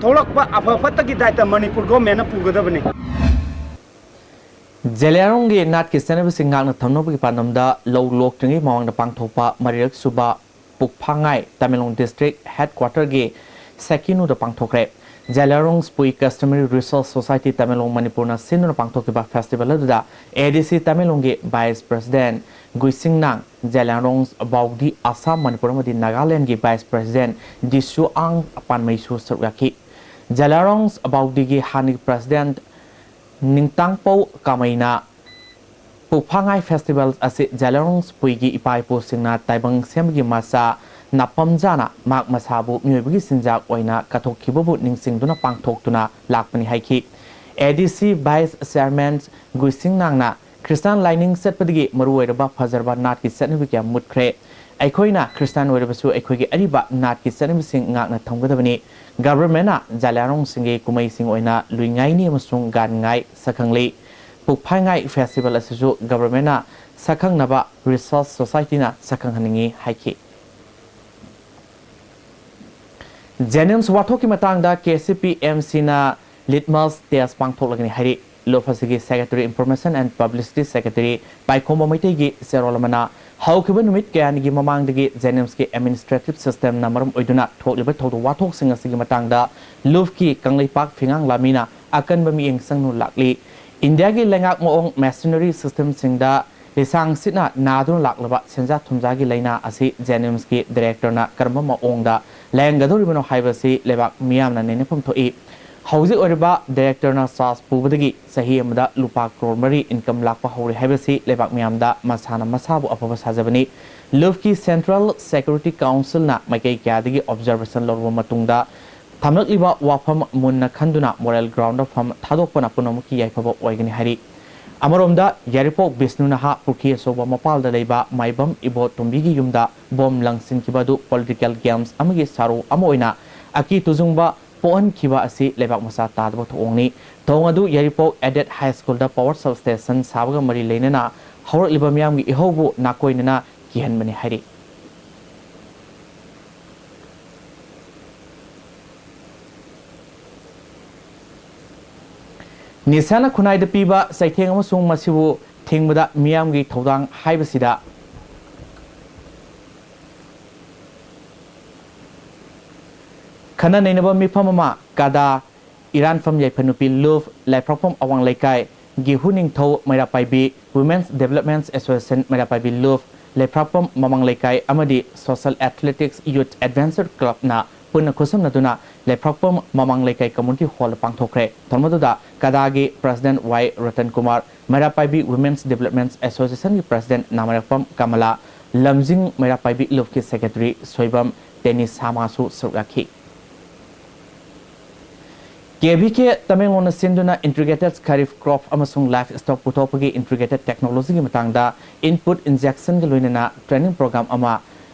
ꯊꯣꯛꯂꯛꯄ ꯑꯐ ꯐꯠꯇꯒꯤ ꯗꯥꯏꯇ ꯃꯅꯤꯄꯨꯔ ꯒꯣꯔꯃꯦꯟꯅ ꯄꯨꯒꯗꯕꯅꯤ꯫ ꯖꯦꯂꯤꯌꯥꯡꯔꯣꯡꯒꯤ ꯅꯥꯠꯀꯤ ꯆꯠꯅꯕꯤꯁꯤꯡ ꯉꯥꯛꯅ ꯊꯝꯅꯕꯒꯤ ꯄꯥꯟꯗꯝꯗ ꯂꯧ ꯂꯣꯛꯇ꯭ꯔꯤꯉꯩ ꯃꯃꯥꯡꯗ ꯄꯥꯡꯊꯣꯛꯄ ꯃꯔꯤꯔꯛ ꯁꯨꯕ ꯄꯨꯛꯐꯥꯉꯥꯏ Tamenglong district headquarterꯒꯤ ꯁꯦꯀꯤꯅꯨꯗ ꯄꯥꯡꯊꯣꯛꯈ꯭ꯔꯦ꯫ Zeliangrong ꯁ꯭ꯄꯨꯏ Customary Research Society Tamenglong ꯃꯅꯤꯄꯨꯔꯅ ꯁꯤꯟꯗꯨꯅ ꯄꯥꯡꯊꯣꯛꯈꯤꯕ festival ꯑꯗꯨꯗ ADC ꯇꯃꯦꯡꯂꯣꯡꯒꯤ vice president ꯒꯨꯏꯁꯤꯡꯅꯥꯡ, ꯖꯦꯂꯤꯌꯥꯡꯔꯣꯡ ꯕꯥꯎꯗꯤ ꯑꯁꯥꯝ ꯃꯅꯤꯄꯨꯔ ꯑꯃꯗꯤ ꯅꯥꯒꯥꯂꯦꯟꯗꯒꯤ vice president ꯗꯤꯁꯨ ꯑꯥꯡ ꯄꯥꯟꯃꯩꯁꯨ ꯁꯔꯨꯛ ꯌꯥꯈꯤ꯫ ꯖꯦꯂꯤꯌꯥꯡꯔꯣꯡ ꯕꯥꯎꯗꯤꯒꯤ ꯍꯥꯟꯅꯒꯤ president ꯅꯤꯡꯇꯥꯡꯄꯧ ꯀꯥꯃꯩꯅ ꯄꯨꯛꯐꯥꯉꯥꯏ festival ꯑꯁꯤ ꯖꯦꯂꯤꯌꯥꯡꯔꯣꯡ ꯁ꯭ꯄꯨꯏꯒꯤ ꯏꯄꯥ ꯏꯄꯨꯁꯤꯡꯅ ꯇꯥꯏꯕꯪ ꯁꯦꯝꯕꯒꯤ ꯃꯆꯥ ꯅꯥꯄꯝꯖꯥꯅ ꯃꯍꯥꯛ ꯃꯁꯥꯕꯨ ꯃꯤꯑꯣꯏꯕꯒꯤ ꯆꯤꯟꯖꯥꯛ ꯑꯣꯏꯅ ꯀꯠꯊꯣꯛꯈꯤꯕꯕꯨ ꯅꯤꯡꯁꯤꯡꯗꯨꯅ ꯄꯥꯡꯊꯣꯛꯇꯨꯅ ꯂꯥꯛꯄꯅꯤ ꯍꯥꯏꯈꯤ꯫ ADC vice chairman ꯒꯨꯏꯁꯤꯡꯅꯥꯡꯅ ꯈ꯭ꯔꯤꯁꯇꯥꯟ ꯂꯥꯏꯅꯤꯡ ꯆꯠꯄꯗꯒꯤ ꯃꯔꯨꯑꯣꯏꯔꯕ ꯐꯖꯔꯕ ꯅꯥꯠꯀꯤ ꯆꯠꯅꯕꯤ ꯀꯌꯥ ꯃꯨꯠꯈ꯭ꯔꯦ꯫ ꯑꯩꯈꯣꯏꯅ ꯈ꯭ꯔꯤꯁꯇꯥꯟ ꯑꯣꯏꯔꯕꯁꯨ ꯑꯩꯈꯣꯏꯒꯤ ꯑꯔꯤꯕ ꯅꯥꯠꯀꯤ ꯆꯠꯅꯕꯤꯁꯤꯡ ꯉꯥꯛꯅ ꯊꯝꯒꯗꯕꯅꯤ꯫ Governmentꯅ ꯖꯦꯂꯤꯌꯥꯡꯔꯣꯡꯁꯤꯡꯒꯤ ꯀꯨꯝꯍꯩꯁꯤꯡ ꯑꯣꯏꯅ ꯂꯨꯏꯉꯥꯏꯅꯤ ꯑꯃꯁꯨꯡ ꯒꯥꯟꯉꯥꯏ ꯁꯛꯈꯪꯂꯤ꯫ ꯄꯨꯛꯐꯥꯏꯉꯥꯏ festival ꯑꯁꯤꯁꯨ governmentꯅ ꯁꯛꯈꯪꯅꯕ Research Societyꯅ ꯁꯛꯈꯪꯍꯟꯅꯤꯡꯏ ꯍꯥꯏꯈꯤ꯫ JNIMS ꯋꯥꯊꯣꯛꯀꯤ ꯃꯇꯥꯡꯗ KCPMCꯅ litmus test ꯄꯥꯡꯊꯣꯛꯂꯒꯅꯤ ꯍꯥꯏꯔꯤ꯫ ꯂꯨꯞ ꯑꯁꯤꯒꯤ Secretary, Information and Publicity Secretary ꯄꯥꯏꯈꯣꯝꯕ ꯃꯩꯇꯩꯒꯤ ꯆꯦꯔꯣꯜ ꯑꯃꯅ ꯍꯧꯈꯤꯕ ꯅꯨꯃꯤꯠ ꯀꯌꯥꯅꯤꯒꯤ ꯃꯃꯥꯡꯗꯒꯤ JNIMSꯀꯤ administrative systemꯅ ꯃꯔꯝ ꯑꯣꯏꯗꯨꯅ ꯊꯣꯛꯂꯤꯕ ꯊꯧꯗꯣꯛ ꯋꯥꯊꯣꯛꯁꯤꯡ ꯑꯁꯤꯒꯤ ꯃꯇꯥꯡꯗ ꯂꯨꯞꯀꯤ ꯀꯪꯂꯩꯄꯥꯛ ꯐꯤꯉꯥꯡ ꯂꯥꯃꯤꯅ ꯑꯀꯟꯕ ꯃꯤꯠꯌꯦꯡ ꯆꯪꯗꯨꯅ ꯂꯥꯛꯂꯤ꯫ ꯏꯟꯗꯤꯌꯥꯒꯤ ꯂꯩꯉꯥꯛ ꯃꯑꯣꯡ machinery systemꯁꯤꯡꯗ ꯂꯤꯁꯥꯡ ꯁꯤꯠꯅ ꯅꯥꯗꯨꯅ ꯂꯥꯛꯂꯕ ꯁꯦꯟꯖꯥ ꯊꯨꯝꯖꯥꯒꯤ ꯂꯥꯏꯅꯥ ꯑꯁꯤ JNIMSꯀꯤ directorꯅ ꯀꯔꯝꯕ ꯃꯑꯣꯡꯗ ꯂꯥꯌꯦꯡꯒꯗꯧꯔꯤꯕꯅꯣ ꯍꯥꯏꯕꯁꯤ ꯂꯩꯕꯥꯛ ꯃꯤꯌꯥꯝꯅ ꯅꯩꯅꯐꯝ ꯊꯣꯛꯏ꯫ ꯍꯧꯖꯤꯛ ꯑꯣꯏꯔꯤꯕ ꯗꯥꯏꯔꯦꯛꯇꯔꯅ ꯆꯥꯔꯖ ꯄꯨꯕꯗꯒꯤ ꯆꯍꯤ ꯑꯃꯗ ꯂꯨꯄꯥ ꯀ꯭ꯔꯣꯔ ꯃꯔꯤ ꯏꯟꯀꯝ ꯂꯥꯛꯄ ꯍꯧꯔꯦ ꯍꯥꯏꯕꯁꯤ ꯂꯩꯕꯥꯛ ꯃꯤꯌꯥꯝꯗ ꯃꯁꯥꯅ ꯃꯁꯥꯕꯨ ꯑꯐꯕ ꯁꯥꯖꯕꯅꯤ꯫ ꯂꯨꯐꯀꯤ ꯁꯦꯟꯇ꯭ꯔꯦꯜ ꯁꯦꯀ꯭ꯌꯨꯔꯤꯇꯤ ꯀꯥꯎꯟꯁꯤꯜꯅ ꯃꯥꯏꯀꯩ ꯀꯌꯥꯗꯒꯤ ꯑꯣꯕꯖꯔꯕꯦꯁꯟ ꯂꯧꯔꯕ ꯃꯇꯨꯡꯗ ꯊꯝꯂꯛꯂꯤꯕ ꯋꯥꯐꯝ ꯃꯨꯟꯅ ꯈꯟꯗꯨꯅ ꯃꯣꯔꯦꯜ ꯒ꯭ꯔꯥꯎꯟꯗ ꯐꯝ ꯊꯥꯗꯣꯛꯄꯅ ꯄꯨꯝꯅꯃꯛꯀꯤ ꯌꯥꯏꯐꯕ ꯑꯣꯏꯒꯅꯤ ꯍꯥꯏꯔꯤ꯫ ꯑꯃꯔꯣꯝꯗ ꯌꯥꯏꯔꯤꯄꯣꯛ ꯕꯤꯁꯅꯨ ꯅꯍꯥ ꯄꯨꯈ꯭ꯔꯤ ꯑꯆꯧꯕ ꯃꯄꯥꯜꯗ ꯂꯩꯕ ꯃꯥꯏꯕꯝ ꯏꯕꯣ ꯇꯣꯝꯕꯤꯒꯤ ꯌꯨꯝꯗ ꯕꯣꯝ ꯂꯪꯁꯤꯟꯈꯤꯕ ꯑꯗꯨ ꯄꯣꯂꯤꯇꯤꯀꯦꯜ ꯒꯦꯝꯁ ꯑꯃꯒꯤ ꯁꯥꯔꯨ ꯑꯃ ꯑꯣꯏꯅ ꯑꯀꯤ ꯇꯨꯖꯨꯡꯕ ꯄꯣꯛꯍꯟꯈꯤꯕ ꯑꯁꯤ ꯂꯩꯕꯥꯛ ꯃꯆꯥ ꯇꯥꯗꯕ ꯊꯧꯑꯣꯡꯅꯤ꯫ ꯊꯧꯑꯣꯡ ꯑꯗꯨ ꯌꯥꯏꯔꯤꯄꯣꯛ ꯑꯦꯗꯦꯠ ꯍꯥꯏ ꯁ꯭ꯀꯨꯜꯗ ꯄꯋꯥꯔ ꯁꯕꯁ꯭ꯇꯦꯁꯟ ꯁꯥꯕꯒ ꯃꯔꯤ ꯂꯩꯅꯅ ꯍꯧꯔꯛꯂꯤꯕ ꯃꯤꯌꯥꯝꯒꯤ ꯏꯍꯧꯕꯨ ꯅꯥꯀꯣꯏꯅꯅ ꯀꯤꯍꯟꯕꯅꯤ ꯍꯥꯏꯔꯤ꯫ ꯅꯤꯁꯥꯅ ꯈꯨꯟꯅꯥꯏꯗ ꯄꯤꯕ ꯆꯩꯊꯦꯡ ꯑꯃꯁꯨꯡ ꯃꯁꯤꯕꯨ ꯊꯤꯡꯕꯗ ꯃꯤꯌꯥꯝꯒꯤ ꯊꯧꯗꯥꯡ ꯍꯥꯏꯕꯁꯤꯗ ꯈꯟꯅ ꯅꯩꯅꯕ ꯃꯤꯐꯝ ꯑꯃ ꯀꯗꯥ ꯏꯔꯥꯟꯐꯝ ꯌꯥꯏꯐꯅꯨꯄꯤ ꯂꯨꯞ, ꯂꯥꯏꯐ꯭ꯔꯥꯛꯐꯝ ꯑꯋꯥꯡ ꯂꯩꯀꯥꯏ, ꯒꯤꯍꯨ ꯅꯤꯡꯊꯧ ꯃꯩꯔꯥ ꯄꯥꯏꯕꯤ, Women's Development Association ꯃꯩꯔꯥ ꯄꯥꯏꯕꯤ ꯂꯨꯞ, ꯂꯥꯏꯐ꯭ꯔꯥꯛꯐꯝ ꯃꯃꯥꯡ ꯂꯩꯀꯥꯏ ꯑꯃꯗꯤ Social Athletics Youth Adventure Clubꯅ ꯄꯨꯟꯅ ꯈꯨꯠꯁꯝꯅꯗꯨꯅ ꯂꯥꯏꯐ꯭ꯔꯥꯛꯐꯝ ꯃꯃꯥꯡ ꯂꯩꯀꯥꯏ ꯀꯝꯃ꯭ꯌꯨꯅꯤꯇꯤ ꯍꯣꯜꯗ ꯄꯥꯡꯊꯣꯛꯈ꯭ꯔꯦ꯫ ꯊꯧꯔꯝ ꯑꯗꯨꯗ ꯀꯗꯥꯒꯤ president Y Ratan Kumar, Meira Paibi Women's Development Associationꯒꯤ ꯄ꯭ꯔꯁꯤꯗꯦꯟꯠ ꯅꯥꯃꯔꯛꯄꯝ ꯀꯃꯂꯥ, ꯂꯝꯖꯤꯡ ꯃꯩꯔꯥ ꯄꯥꯏꯕꯤ ꯂꯨꯞꯀꯤ ꯁꯦꯀ꯭ꯔꯦꯇꯔꯤ ꯁꯣꯏꯕꯝ ꯇꯦꯅꯤꯁꯥꯃꯥꯁꯨ ꯁꯔꯨꯛ ꯌꯥꯈꯤ꯫ ꯀꯦ ꯚꯤ ꯀꯦ ꯇꯃꯦꯡꯂꯣꯡꯅ ꯁꯤꯟꯗꯨꯅ ꯏꯟꯇꯤꯒ꯭ꯔꯦꯇꯦꯗ ꯈꯔꯤꯐ ꯀ꯭ꯔꯣꯞ ꯑꯃꯁꯨꯡ ꯂꯥꯏꯐ ꯁ꯭ꯇꯣꯛ ꯄꯨꯊꯣꯛꯄꯒꯤ ꯏꯟꯇꯤꯒ꯭ꯔꯦꯇꯦꯗ ꯇꯦꯛꯅꯣꯂꯣꯖꯤꯒꯤ ꯃꯇꯥꯡꯗ ꯏꯟꯄꯨꯠ ꯏꯟꯖꯦꯛꯁꯟꯒ ꯂꯣꯏꯅꯅ ꯇ꯭ꯔꯦꯅꯤꯡ ꯄ꯭ꯔꯣꯒ꯭ꯔꯥꯝ ꯑꯃ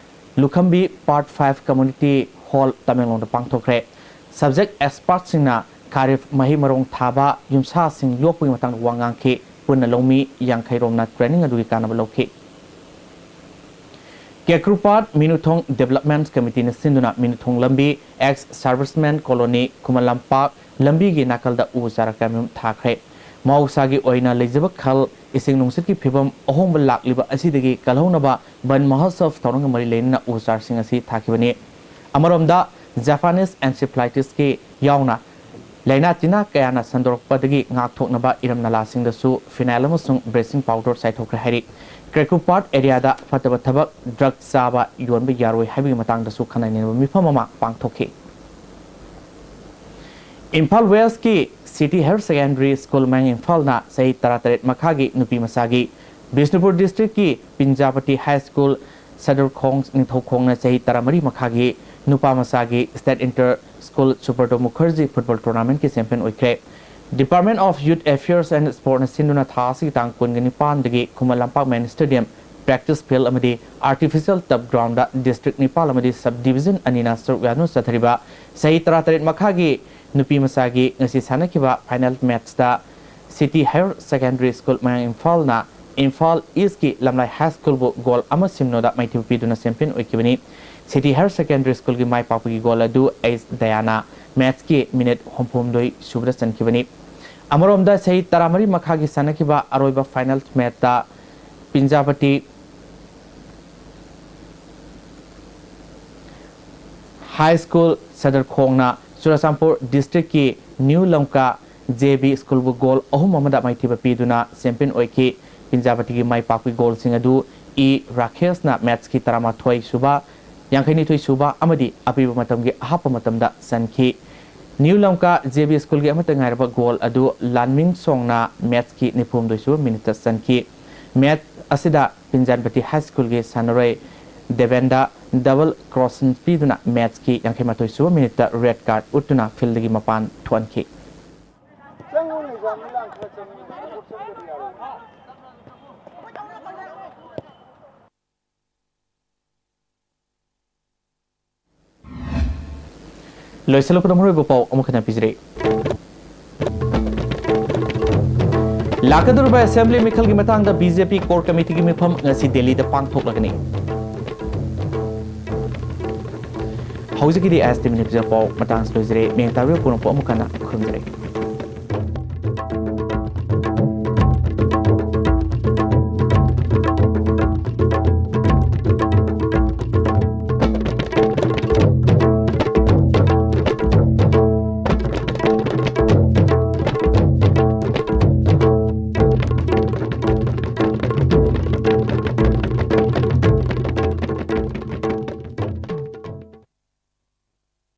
ꯂꯨꯈꯝꯕꯤ ꯄꯥꯔꯠ ꯐꯥꯏꯚ ꯀꯝꯃ꯭ꯌꯨꯅꯤꯇꯤ ꯍꯣꯜ ꯇꯃꯦꯡꯂꯣꯡꯗ ꯄꯥꯡꯊꯣꯛꯈ꯭ꯔꯦ꯫ ꯁꯕꯖꯦꯛ ꯑꯦꯛꯁꯄꯥꯔꯠꯁꯤꯡꯅ ꯈꯔꯤꯐ ꯃꯍꯩ ꯃꯔꯣꯡ ꯊꯥꯕ ꯌꯨꯝꯁꯥꯁꯤꯡ ꯌꯣꯛꯄꯒꯤ ꯃꯇꯥꯡꯗ ꯋꯥ ꯉꯥꯡꯈꯤ꯫ ꯄꯨꯟꯅ ꯂꯧꯃꯤ ꯌꯥꯡꯈꯩ ꯔꯣꯝꯅ ꯇ꯭ꯔꯦꯅꯤꯡ ꯑꯗꯨꯒꯤ ꯀꯥꯟꯅꯕ ꯂꯧꯈꯤ꯫ ꯀꯦꯀ꯭ꯔꯨꯄꯥꯠ ꯃꯤꯅꯨꯊꯣꯡ ꯗꯦꯕꯂꯞꯃꯦꯟꯠ ꯀꯃꯤꯇꯤꯅ ꯁꯤꯟꯗꯨꯅ ꯃꯤꯅꯨꯊꯣꯡ ꯂꯝꯕꯤ, X servicemen colony, Khuman Lampak ꯂꯝꯕꯤꯒꯤ ꯅꯥꯀꯜꯗ ꯎ ꯆꯥꯔꯥ ꯀꯌꯥꯃꯔꯨꯝ ꯊꯥꯈ꯭ꯔꯦ꯫ ꯃꯍꯧꯁꯥꯒꯤ ꯑꯣꯏꯅ ꯂꯩꯖꯕ ꯈꯜ, ꯏꯁꯤꯡ ꯅꯨꯡꯁꯤꯠꯀꯤ ꯐꯤꯕꯝ ꯑꯍꯣꯡꯕ ꯂꯥꯛꯂꯤꯕ ꯑꯁꯤꯗꯒꯤ ꯀꯜꯍꯧꯅꯕ ꯕꯟ ꯃꯍꯣꯠꯁꯕ ꯊꯧꯔꯝꯒ ꯃꯔꯤ ꯂꯩꯅꯅ ꯎ ꯆꯥꯔꯥꯁꯤꯡ ꯑꯁꯤ ꯊꯥꯈꯤꯕꯅꯤ꯫ ꯑꯃꯔꯣꯝꯗ, ꯖꯄꯥꯅꯤꯁ ꯑꯦꯟꯁꯤꯐ꯭ꯂꯥꯏꯇꯤꯁꯀꯤ ꯌꯥꯎꯅ ꯂꯥꯏꯅꯥ ꯇꯤꯟꯅꯥ ꯀꯌꯥꯅ ꯁꯟꯗꯣꯔꯛꯄꯗꯒꯤ ꯉꯥꯛꯊꯣꯛꯅꯕ ꯏꯔꯝ ꯅꯂꯥꯁꯤꯡꯗꯁꯨ ꯐꯤꯅꯥꯏꯜ ꯑꯃꯁꯨꯡ ꯕ꯭ꯂꯤꯆꯤꯡ ꯄꯥꯎꯗꯔ ꯆꯥꯏꯊꯣꯛꯈ꯭ꯔꯦ ꯍꯥꯏꯔꯤ꯫ ꯀ꯭ꯔꯦꯀꯨꯄꯥꯠ ꯑꯦꯔꯤꯌꯥꯗ ꯐꯠꯇꯕ ꯊꯕꯛ, ꯗ꯭ꯔꯒ ꯆꯥꯕ ꯌꯣꯟꯕ ꯌꯥꯔꯣꯏ ꯍꯥꯏꯕꯒꯤ ꯃꯇꯥꯡꯗꯁꯨ ꯈꯟꯅ ꯅꯩꯅꯕ ꯃꯤꯐꯝ ꯑꯃ ꯄꯥꯡꯊꯣꯛꯈꯤ꯫ ꯏꯝꯐꯥꯜ ꯋꯦꯁꯀꯤ ꯁꯤꯇꯤ ꯍꯥꯌꯔ ꯁꯦꯀꯦꯟꯗꯔꯤ ꯁ꯭ꯀꯨꯜ ꯃꯌꯥꯡ ꯏꯝꯐꯥꯜꯅ ꯆꯍꯤ ꯇꯔꯥꯇꯔꯦꯠ ꯃꯈꯥꯒꯤ ꯅꯨꯄꯤ ꯃꯆꯥꯒꯤ ꯕꯤꯁꯅꯨꯄꯨꯔ ꯗꯤꯁꯇ꯭ꯔꯤꯛꯀꯤ ꯄꯤꯟꯖꯥꯄꯇꯤ ꯍꯥꯏ ꯁ꯭ꯀꯨꯜ ꯁꯗꯔꯈꯣꯡ ꯅꯤꯡꯊꯧꯈꯣꯡꯅ ꯆꯍꯤ ꯇꯔꯥꯃꯔꯤ ꯃꯈꯥꯒꯤ ꯅꯨꯄꯥ ꯃꯆꯥꯒꯤ state inter school Subrato Mukherjee football ꯇꯣꯔꯅꯥꯃꯦꯟꯠꯀꯤ ꯆꯦꯝꯄꯤꯌꯟ ꯑꯣꯏꯈ꯭ꯔꯦ꯫ Department of Youth Affairs and Sportsꯅ ꯁꯤꯟꯗꯨꯅ ꯊꯥ ꯑꯁꯤꯒꯤ ꯇꯥꯡ ꯀꯨꯟꯒ ꯅꯤꯄꯥꯟꯗꯒꯤ ꯈꯨꯃꯟ ꯂꯝꯄꯥꯛ ꯃꯦꯟ ꯁ꯭ꯇꯦꯗꯤꯌꯝ, ꯄ꯭ꯔꯦꯛꯇꯤꯁ ꯐꯤꯜꯗ ꯑꯃꯗꯤ ꯑꯥꯔꯇꯤꯐꯤꯁꯤꯌꯦꯜ ꯇꯔꯐ ꯒ꯭ꯔꯥꯎꯟꯗ ꯗꯤꯁꯇ꯭ꯔꯤꯛ ꯅꯤꯄꯥꯜ ꯑꯃꯗꯤ ꯁꯕ ꯗꯤꯕꯤꯖꯟ ꯑꯅꯤꯅ ꯁꯔꯨꯛ ꯌꯥꯗꯨꯅ ꯆꯠꯊꯔꯤꯕ ꯆꯍꯤ ꯇꯔꯥꯇꯔꯦꯠ ꯃꯈꯥꯒꯤ ꯅꯨꯄꯤ ꯃꯆꯥꯒꯤ ꯉꯁꯤ ꯁꯥꯟꯅꯈꯤꯕ ꯐꯥꯏꯅꯦꯜ ꯃꯦꯠꯆꯇ ꯁꯤꯇꯤ ꯍꯥꯌꯔ ꯁꯦꯀꯦꯟꯗꯔꯤ ꯁ꯭ꯀꯨꯜ ꯃꯌꯥꯡ ꯏꯝꯐꯥꯜꯅ ꯏꯝꯐꯥꯜ ꯏꯁꯀꯤ ꯂꯝꯂꯥꯏ ꯍꯥꯏ ꯁ꯭ꯀꯨꯜꯕꯨ ꯒꯣꯜ ꯑꯃ ꯁꯤꯅꯣꯗ ꯃꯥꯏꯊꯤꯕ ꯄꯤꯗꯨꯅ ꯆꯦꯝꯄꯤꯌꯟ ꯑꯣꯏꯈꯤꯕꯅꯤ꯫ ꯁꯤꯇꯤ ꯍꯥꯌꯔ ꯁꯦꯀꯦꯟꯗꯔꯤ ꯁ꯭ꯀꯨꯜꯒꯤ ꯃꯥꯏ ꯄꯥꯛꯄꯒꯤ ꯒꯣꯜ ꯑꯗꯨ ꯑꯩꯆ ꯗꯌꯥꯅ ꯃꯦꯠꯆꯀꯤ ꯃꯤꯅꯤꯠ ꯍꯨꯝꯐꯨꯍꯨꯝꯗꯣꯏ ꯁꯨꯕꯗ ꯆꯟꯈꯤꯕꯅꯤ꯫ ꯑꯃꯔꯣꯝꯗ ꯆꯍꯤ ꯇꯔꯥꯃꯔꯤ ꯃꯈꯥꯒꯤ ꯁꯥꯟꯅꯈꯤꯕ ꯑꯔꯣꯏꯕ ꯐꯥꯏꯅꯦꯜ ꯃꯦꯠꯆꯇ ꯄꯤꯟꯖꯥꯄꯇꯤ ꯍꯥꯏ ꯁ꯭ꯀꯨꯜ ꯁꯗꯔꯈꯣꯡꯅ ꯆꯨꯔꯆꯥꯟꯄꯨꯔ ꯗꯤꯁꯇ꯭ꯔꯤꯛꯀꯤ ꯅ꯭ꯌꯨ ꯂꯝꯀꯥ ꯖꯦ ꯕꯤ ꯁ꯭ꯀꯨꯜꯕꯨ ꯒꯣꯜ ꯑꯍꯨꯝ ꯑꯃꯗ ꯃꯥꯏꯊꯤꯕ ꯄꯤꯗꯨꯅ ꯆꯦꯝꯄꯤꯌꯟ ꯑꯣꯏꯈꯤ꯫ ꯄꯤꯟꯖꯥꯄꯇꯤꯒꯤ ꯃꯥꯏ ꯄꯥꯛꯄꯒꯤ ꯒꯣꯜꯁꯤꯡ ꯑꯗꯨ ꯏ ꯔꯥꯀꯦꯁꯅ ꯃꯦꯠꯆꯀꯤ ꯇꯔꯥꯃꯥꯊꯣꯏ ꯁꯨꯕ, ꯌꯥꯡꯈꯩꯅꯤꯊꯣꯏ ꯁꯨꯕ ꯑꯃꯗꯤ ꯑꯄꯤꯕ ꯃꯇꯝꯒꯤ ꯑꯍꯥꯞꯄ ꯃꯇꯝꯗ ꯆꯟꯈꯤ꯫ ꯅ꯭ꯌꯨ ꯂꯝꯀꯥ ꯖꯦ ꯕꯤ ꯁ꯭ꯀꯨꯜꯒꯤ ꯑꯃꯠꯇ ꯉꯥꯏꯔꯕ ꯒꯣꯜ ꯑꯗꯨ ꯂꯥꯟꯃꯤꯡ ꯁꯣꯡꯅ ꯃꯦꯠꯆꯀꯤ ꯅꯤꯐꯨꯍꯨꯝꯗꯣꯏ ꯁꯨꯕ ꯃꯤꯅꯤꯠꯇ ꯆꯟꯈꯤ꯫ ꯃꯦꯠꯆ ꯑꯁꯤꯗ ꯄꯤꯟꯖꯥꯟꯕꯇꯤ ꯍꯥꯏ ꯁ꯭ꯀꯨꯜꯒꯤ ꯁꯥꯟꯅꯔꯣꯏ ꯗꯦꯕꯦꯟꯗ ꯗꯕꯜ ꯀ꯭ꯔꯣꯁꯟ ꯄꯤꯗꯨꯅ ꯃꯦꯠꯆꯀꯤ ꯌꯥꯡꯈꯩ ꯃꯥꯊꯣꯏ ꯁꯨꯕ ꯃꯤꯅꯤꯠꯇ ꯔꯦꯗ ꯀꯥꯔꯗ ꯎꯠꯇꯨꯅ ꯐꯤꯜꯗꯒꯤ ꯃꯄꯥꯟ ꯊꯣꯛꯍꯟꯈꯤ꯫ ꯂꯣꯏꯁꯤꯜꯂꯛꯄꯗ ꯃꯔꯨꯑꯣꯏꯕ ꯄꯥꯎ ꯑꯃꯨꯛ ꯍꯟꯅ ꯄꯤꯖꯔꯤ꯫ ꯂꯥꯛꯀꯗꯧꯔꯤꯕ ꯑꯦꯁꯦꯝꯕ꯭ꯂꯤ ꯃꯤꯈꯜꯒꯤ ꯃꯇꯥꯡꯗ ꯕꯤ ꯖꯦ ꯄꯤ ꯀꯣꯔ ꯀꯃꯤꯇꯤꯒꯤ ꯃꯤꯐꯝ ꯉꯁꯤ ꯗꯦꯜꯂꯤꯗ ꯄꯥꯡꯊꯣꯛꯂꯒꯅꯤ꯫ ꯍꯧꯖꯤꯛꯀꯤꯗꯤ ꯑꯦꯁ ꯇꯤ ꯃꯤꯅꯤꯠ ꯄꯤꯖꯕ ꯄꯥꯎ ꯃꯇꯥꯡꯁꯤ ꯂꯣꯏꯖꯔꯦ꯫ ꯃꯌꯦꯛ ꯇꯥꯕꯤꯕ ꯄꯨꯝꯅꯃꯛꯄꯨ ꯑꯃꯨꯛ ꯍꯟꯅ ꯈꯨꯔꯨꯝꯖꯔꯤ꯫